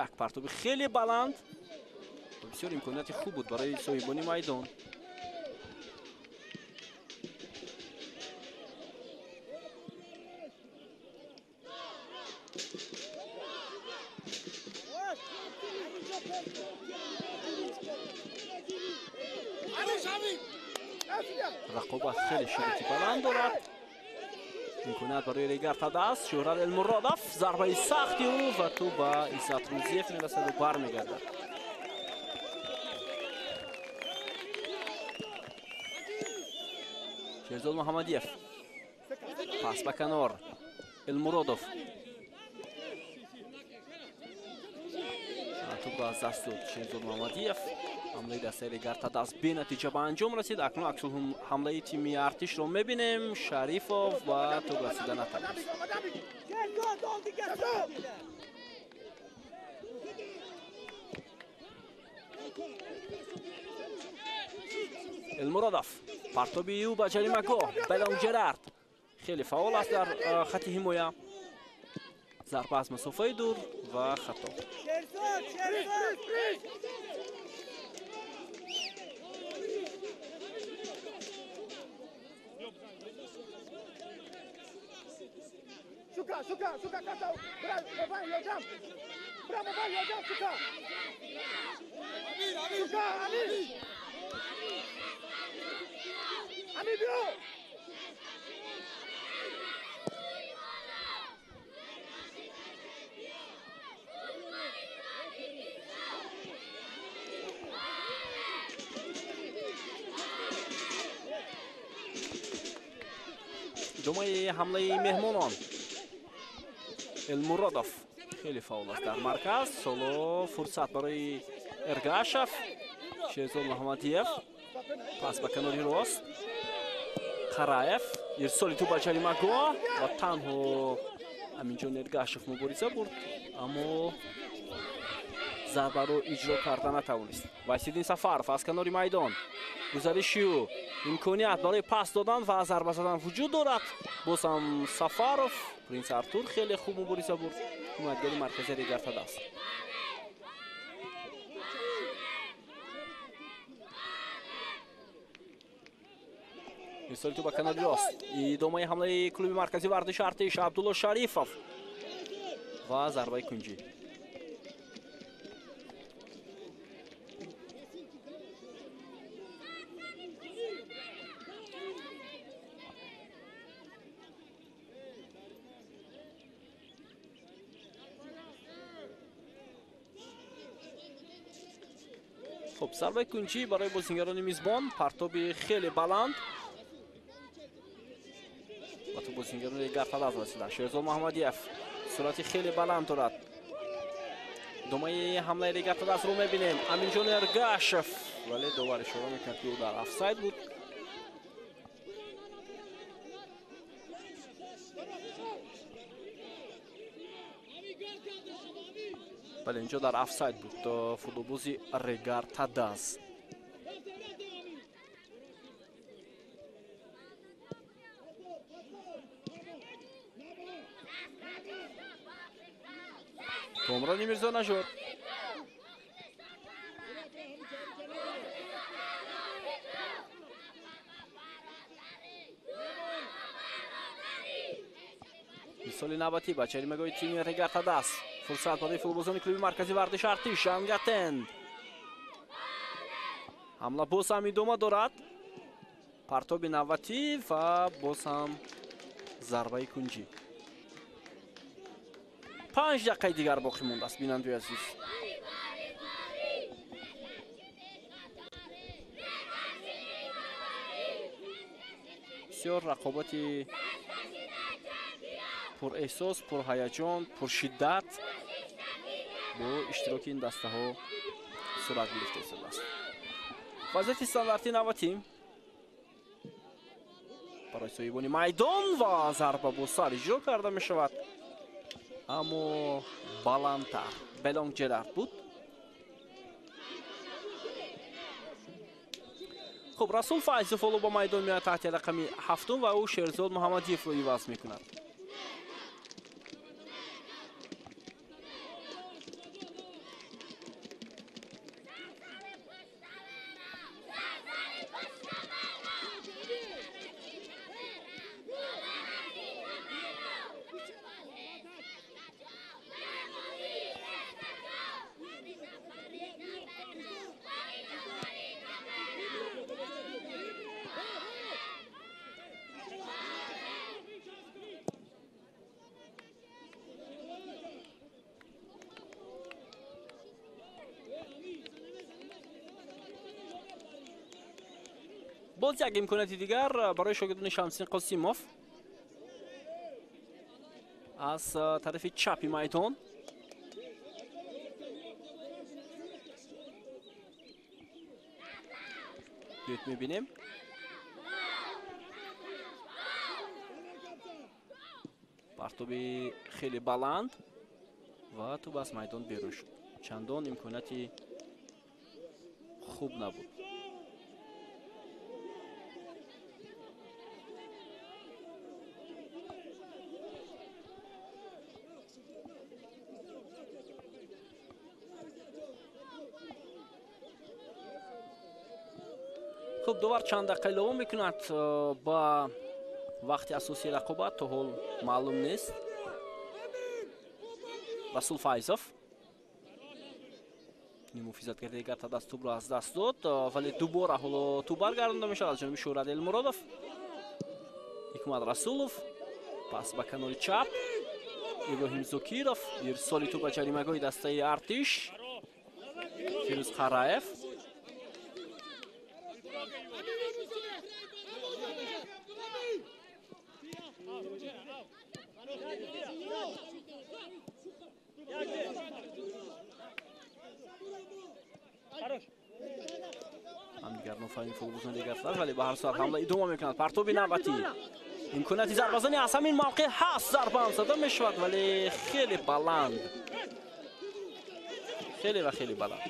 Як партоби хеле баланд ва бисёр имконияти хуб буд барои соҳибони майдон. Рақобат хеле шиддати баланд дорад. Имконият барои Регар Тадаз. Шӯҳрат Элмуродов, зарбаи сахти ӯ ва тӯб ба Иззат Рӯзиев мерасад ва бармегардад. Шерзод Муҳаммадиев, пас ба канор, Элмуродов, тӯбро аз даст дод Шерзод Муҳаммадиев. Ҳамлаи дастаи Регар Тадаз бенатиҷа ба анҷом расид. Акнун аксул ҳамлаи тими Артишро мебинем. Шарифов ба тӯб расида натавонист. Элмуродов, партоби ӯ ба ҷаримагоҳ. Белон Ҷерард хеле фаъол аст дар хати ҳимоя. Зарба аз масофаи дур ва хато. Идомаи ҳамлаи меҳмонон. Элмуродов хеле фаъол аст дар марказ. Соло фурсат барои Эргашев. Шерзод Муҳаммадиев, пас ба канори рост. Қараев, ирсоли тӯб ба ҷаримагоҳ ва танҳо Аминҷон Эргашев мубориза бурд, аммо зарбаро иҷро карда натавонист. Вайсиддин Сафаров аз канори майдон. Гузариши ӯ, имконият барои пас додан ва зарба задан вуҷуд дорад. Боз ҳам Сафаров, Принс Артур хеле хуб мубориза бурд. Ҳимоятгари марказии Регар Тадаз. Ирсоли тӯб ба канори рост. Идомаи ҳамлаи клуби марказии варзиши Артиш. Абдулло Шарифов ва зарбаи кунҷӣ. Хуб, зарбаи кунҷӣ барои бозингарони мизбон. Партоби хеле баланд ва тӯб бозингарони Регар Тадаз расида. Шерзод Муҳаммадиев суръати хеле баланд дорад. Идомаи ҳамлаи Регар Тадазро мебинем. Аминҷон Эргашев, вале довар ишора мекунад, ки ӯ дар офсайд буд. Бале, инҷо дар офсайд буд футболбози Регар Тадаз. Комрони Мирзо Нажод. Мисоли навбатӣ ба чаримагоҳи тими Регар-ТадАЗ. Фурсат барои футболбозони клуби марказии варзиши Артиш. Ангатен. Ҳамла боз ҳам идома дорад. Партоби навбатӣ ва боз ҳам зарбаи кунҷӣ. 5 дақиқаи дигар боқӣ мондааст, бинандои азиз. Бисёр рақобати пурэҳсос, пурҳаяҷон, пуршиддат бо иштироки ин дастаҳо сурат гирифта истодааст. Вазъияти стандартӣ навбатӣ барои соҳибони майдон ва зарба бо сар иҷро карда мешавад, аммо баландтар. Белонг Ҷерард буд. Хуб, Расул Файзов ҳоло ба майдон меояд таҳти рақами 7 ва ӯ Шерзод Муҳаммадиевро иваз мекунад. Боз як имконияти дигар барои шогирдони Шамсиддин Қосимов аз тарафи чапи майдон. Биёед мебинем. Партоби хеле баланд ва тӯб аз майдон берун шуд. Чандон имконияти хуб набуд. Хуб, довар чанд дақиқа илова мекунад ба вақти асосии рақобат то ҳол маълум нест. Расул Файзов нимуҳофизатгари Регар-ТадАЗ тӯбро аз даст дод, вале дубора ҳоло тӯб баргардонда мешавад аз ҷониби Шӯҳрат Элмуродов. Ҳикмат Расулов пас ба канори чап. Иброҳим Зокиров ирсоли тӯб ба ҷаримагоҳи дастаи Артиш. Фирӯз Қараев. Ҳамдигар нофаҳми футболбозони Регар-ТадАЗ, вале ба ҳар сурат ҳамла идома мекунад. Партоби навбатӣ, имконияти зарбазанӣ аз ҳамин мавқеъ ҳаст. Зарба ҳам зада мешавад, вале хеле баланд, хеле ва хеле баланд.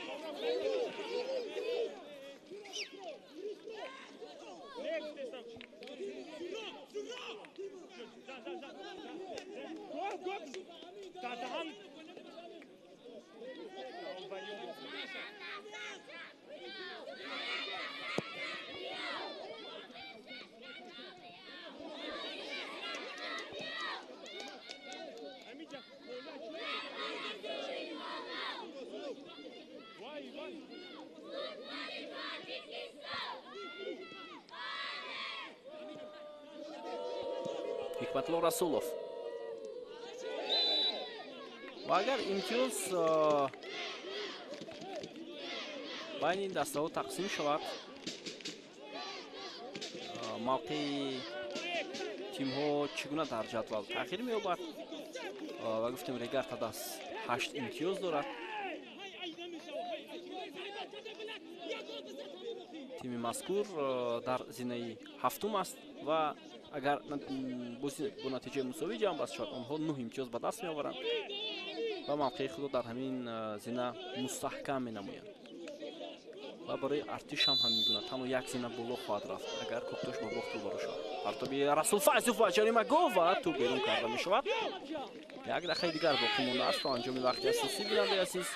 Ҳикматулло Расулов. Ва агар имтиёз байни ин дастаҳо тақсим шавад, мавқеи тимҳо чӣ гуна дар ҷадвал тағйир меёбад? Ва гуфтем Регар-ТадАЗ 8 имтиёз дорад. Тими мазкур дар зинаи 7 аст ва агар бозӣ бо натиҷаи мусовӣ ҷамъбаст шавад, онҳо 9 имтиёз ба даст меоваранд ва мавқеи худро дар ҳамин зина мустаҳкам менамоянд. Ва барои Артиш ҳам ҳамин гуна танҳо як зина боло хоҳад рафт, агар Кӯктош ба бохт рӯбарӯ шавад. Партоби Расул Файзов ба ҷаримагоҳ ва тӯб берун карда мешавад. Як дақиқаи дигар боқӣ мондааст то анҷоми вақти асосӣ, бинандаи азиз.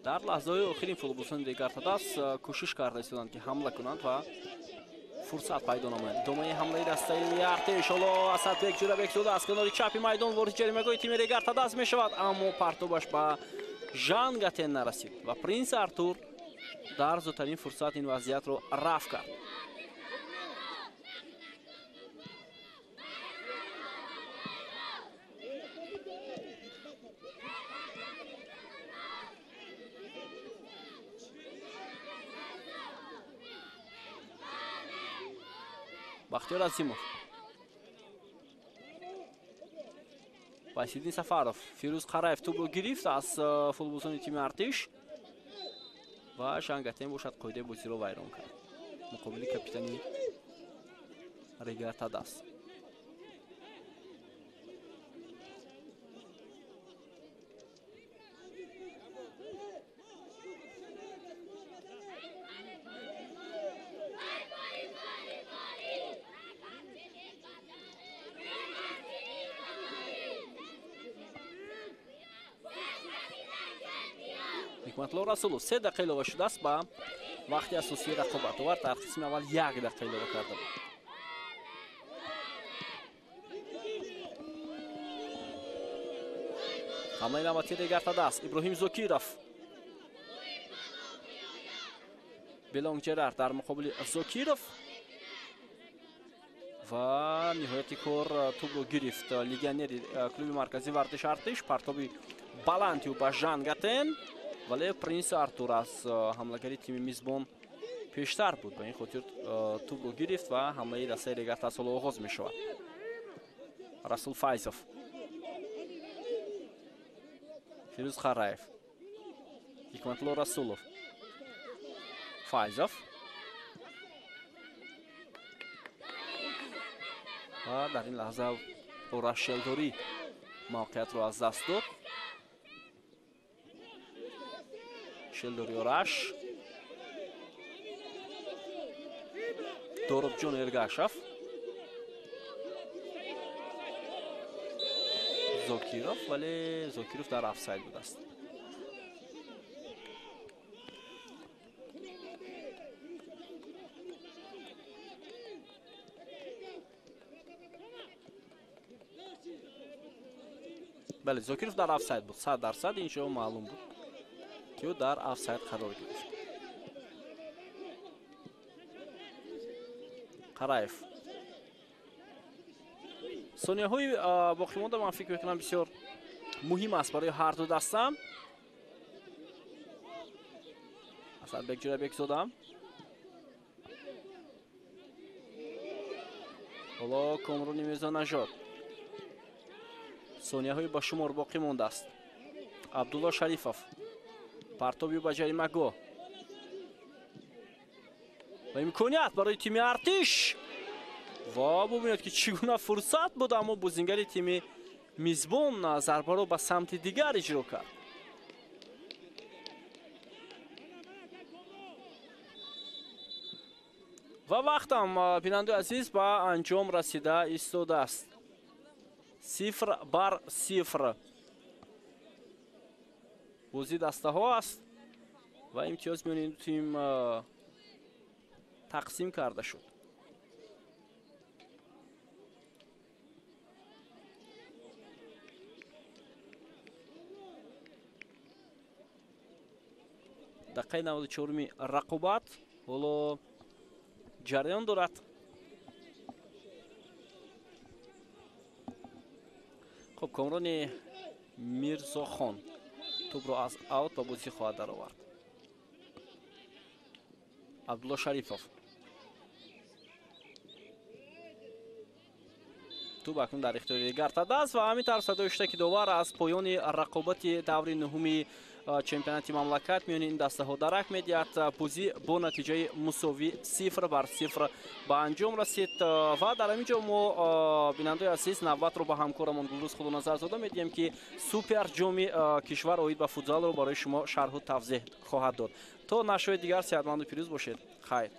Дар лаҳзаҳои охирин футболбозони Регар-ТадАЗ кӯшиш карда истоданд, ки ҳамла кунанд ва фурсат пайдо намоянд. Идомаи ҳамлаи дастаи Артиш. Ҳоло Асадбек Ҷӯрабекзода аз канори чапи майдон ворид ҷаримагоҳи тими Регар-ТадАЗ мешавад, аммо партобаш ба Жан Гатен нарасид ва Принс Артур дар зудтарин фурсат ин вазъиятро рафт кард. Бахтиёр Азимов, Васиддин Сафаров, Фирӯз Қараев тӯбро гирифт аз футболбозони тими Артиш ва Жан Гатен бошад қоидаи бозиро вайрон кард муқобили капитани Регар-ТадАЗ. Ҳикматулло Расулов 3 дақиқа илова шудааст ба вақти асосии рақобат. Овар дар қисми аввал 1 дақиқа илова карда буд. Ҳамлаи навбатии Регар-ТадАЗ. Иброҳим Зокиров, Белонг Ҷерар дар муқобили Зокиров ва ниҳояти кор тӯбро гирифт легионери клуби марказии варзиши Артиш. Партоби баланди ӯ ба Жан Гатен, вале Принс Артур аз ҳамлагари тими мизбон пештар буд, ба ин хотир тӯбро гирифт ва ҳамлаи дастаи Регар-ТадАЗ ҳоло оғоз мешавад. Расул Файзов, Фирӯз Қараев, Ҳикматулло Расулов, Файзов ва дар ин лаҳза Ораш Шелдорӣ мавқеиятро аз даст дод. Шелдори Ораш, Доробҷон Эргашев, Зокиров, вале Зокиров дар офсайд будааст. Бале, Зокиров дар офсайд буд, 100% инҷо маълум буд, ки ӯ дар офсайд қарор гирифт. Қараев. Сонияҳои боқимонда ман фикр мекунам бисёр муҳим аст барои ҳар ду даста. Асадбек Ҷӯрабекзода. Ҳоло Комрони Мирзонажод. Сонияҳои ба шумор боқӣ мондааст. Абдулло Шарифов, партоби ба ҷаримагоҳ ва имконият барои тими Артиш. Ва бубинед, ки чӣ гуна фурсат буд, аммо бозингари тими мизбон зарбаро ба самти дигар иҷро кард. Ва вақтам, бинандаи азиз, ба анҷом расида истодааст. 0-0. Бозӣ дастаҳо аст ва имтиёз миёни ду тим тақсим карда шуд. Дақиқаи 94-ми рақобат ҳоло ҷараён дорад. Хуб, Комрони Мирзохон тӯбро аз аут ба бозӣ хоҳад даровард. Абдулло Шарифов, Тӯб акнун дар ихтиёри Гартадаст ва ҳамин тавр садои шутаки довар аз поёни рақобати даври нуҳуми чемпионати мамлакат миёни ин дастаҳо дарак медиҳад. Бозӣ бо натиҷаи мусовӣ 0-0 ба анҷом расид ва дар ҳамин ҷо мо, бинандаои азиз, навбатро ба ҳамкорамон Гулрӯз Худоназарзода медиҳем, ки супер ҷоми кишвар оид ба футзалро барои шумо шарҳу тавзеҳ хоҳад дод. То нашрҳои дигар сеҳатманду пирӯз бошед. Хайр.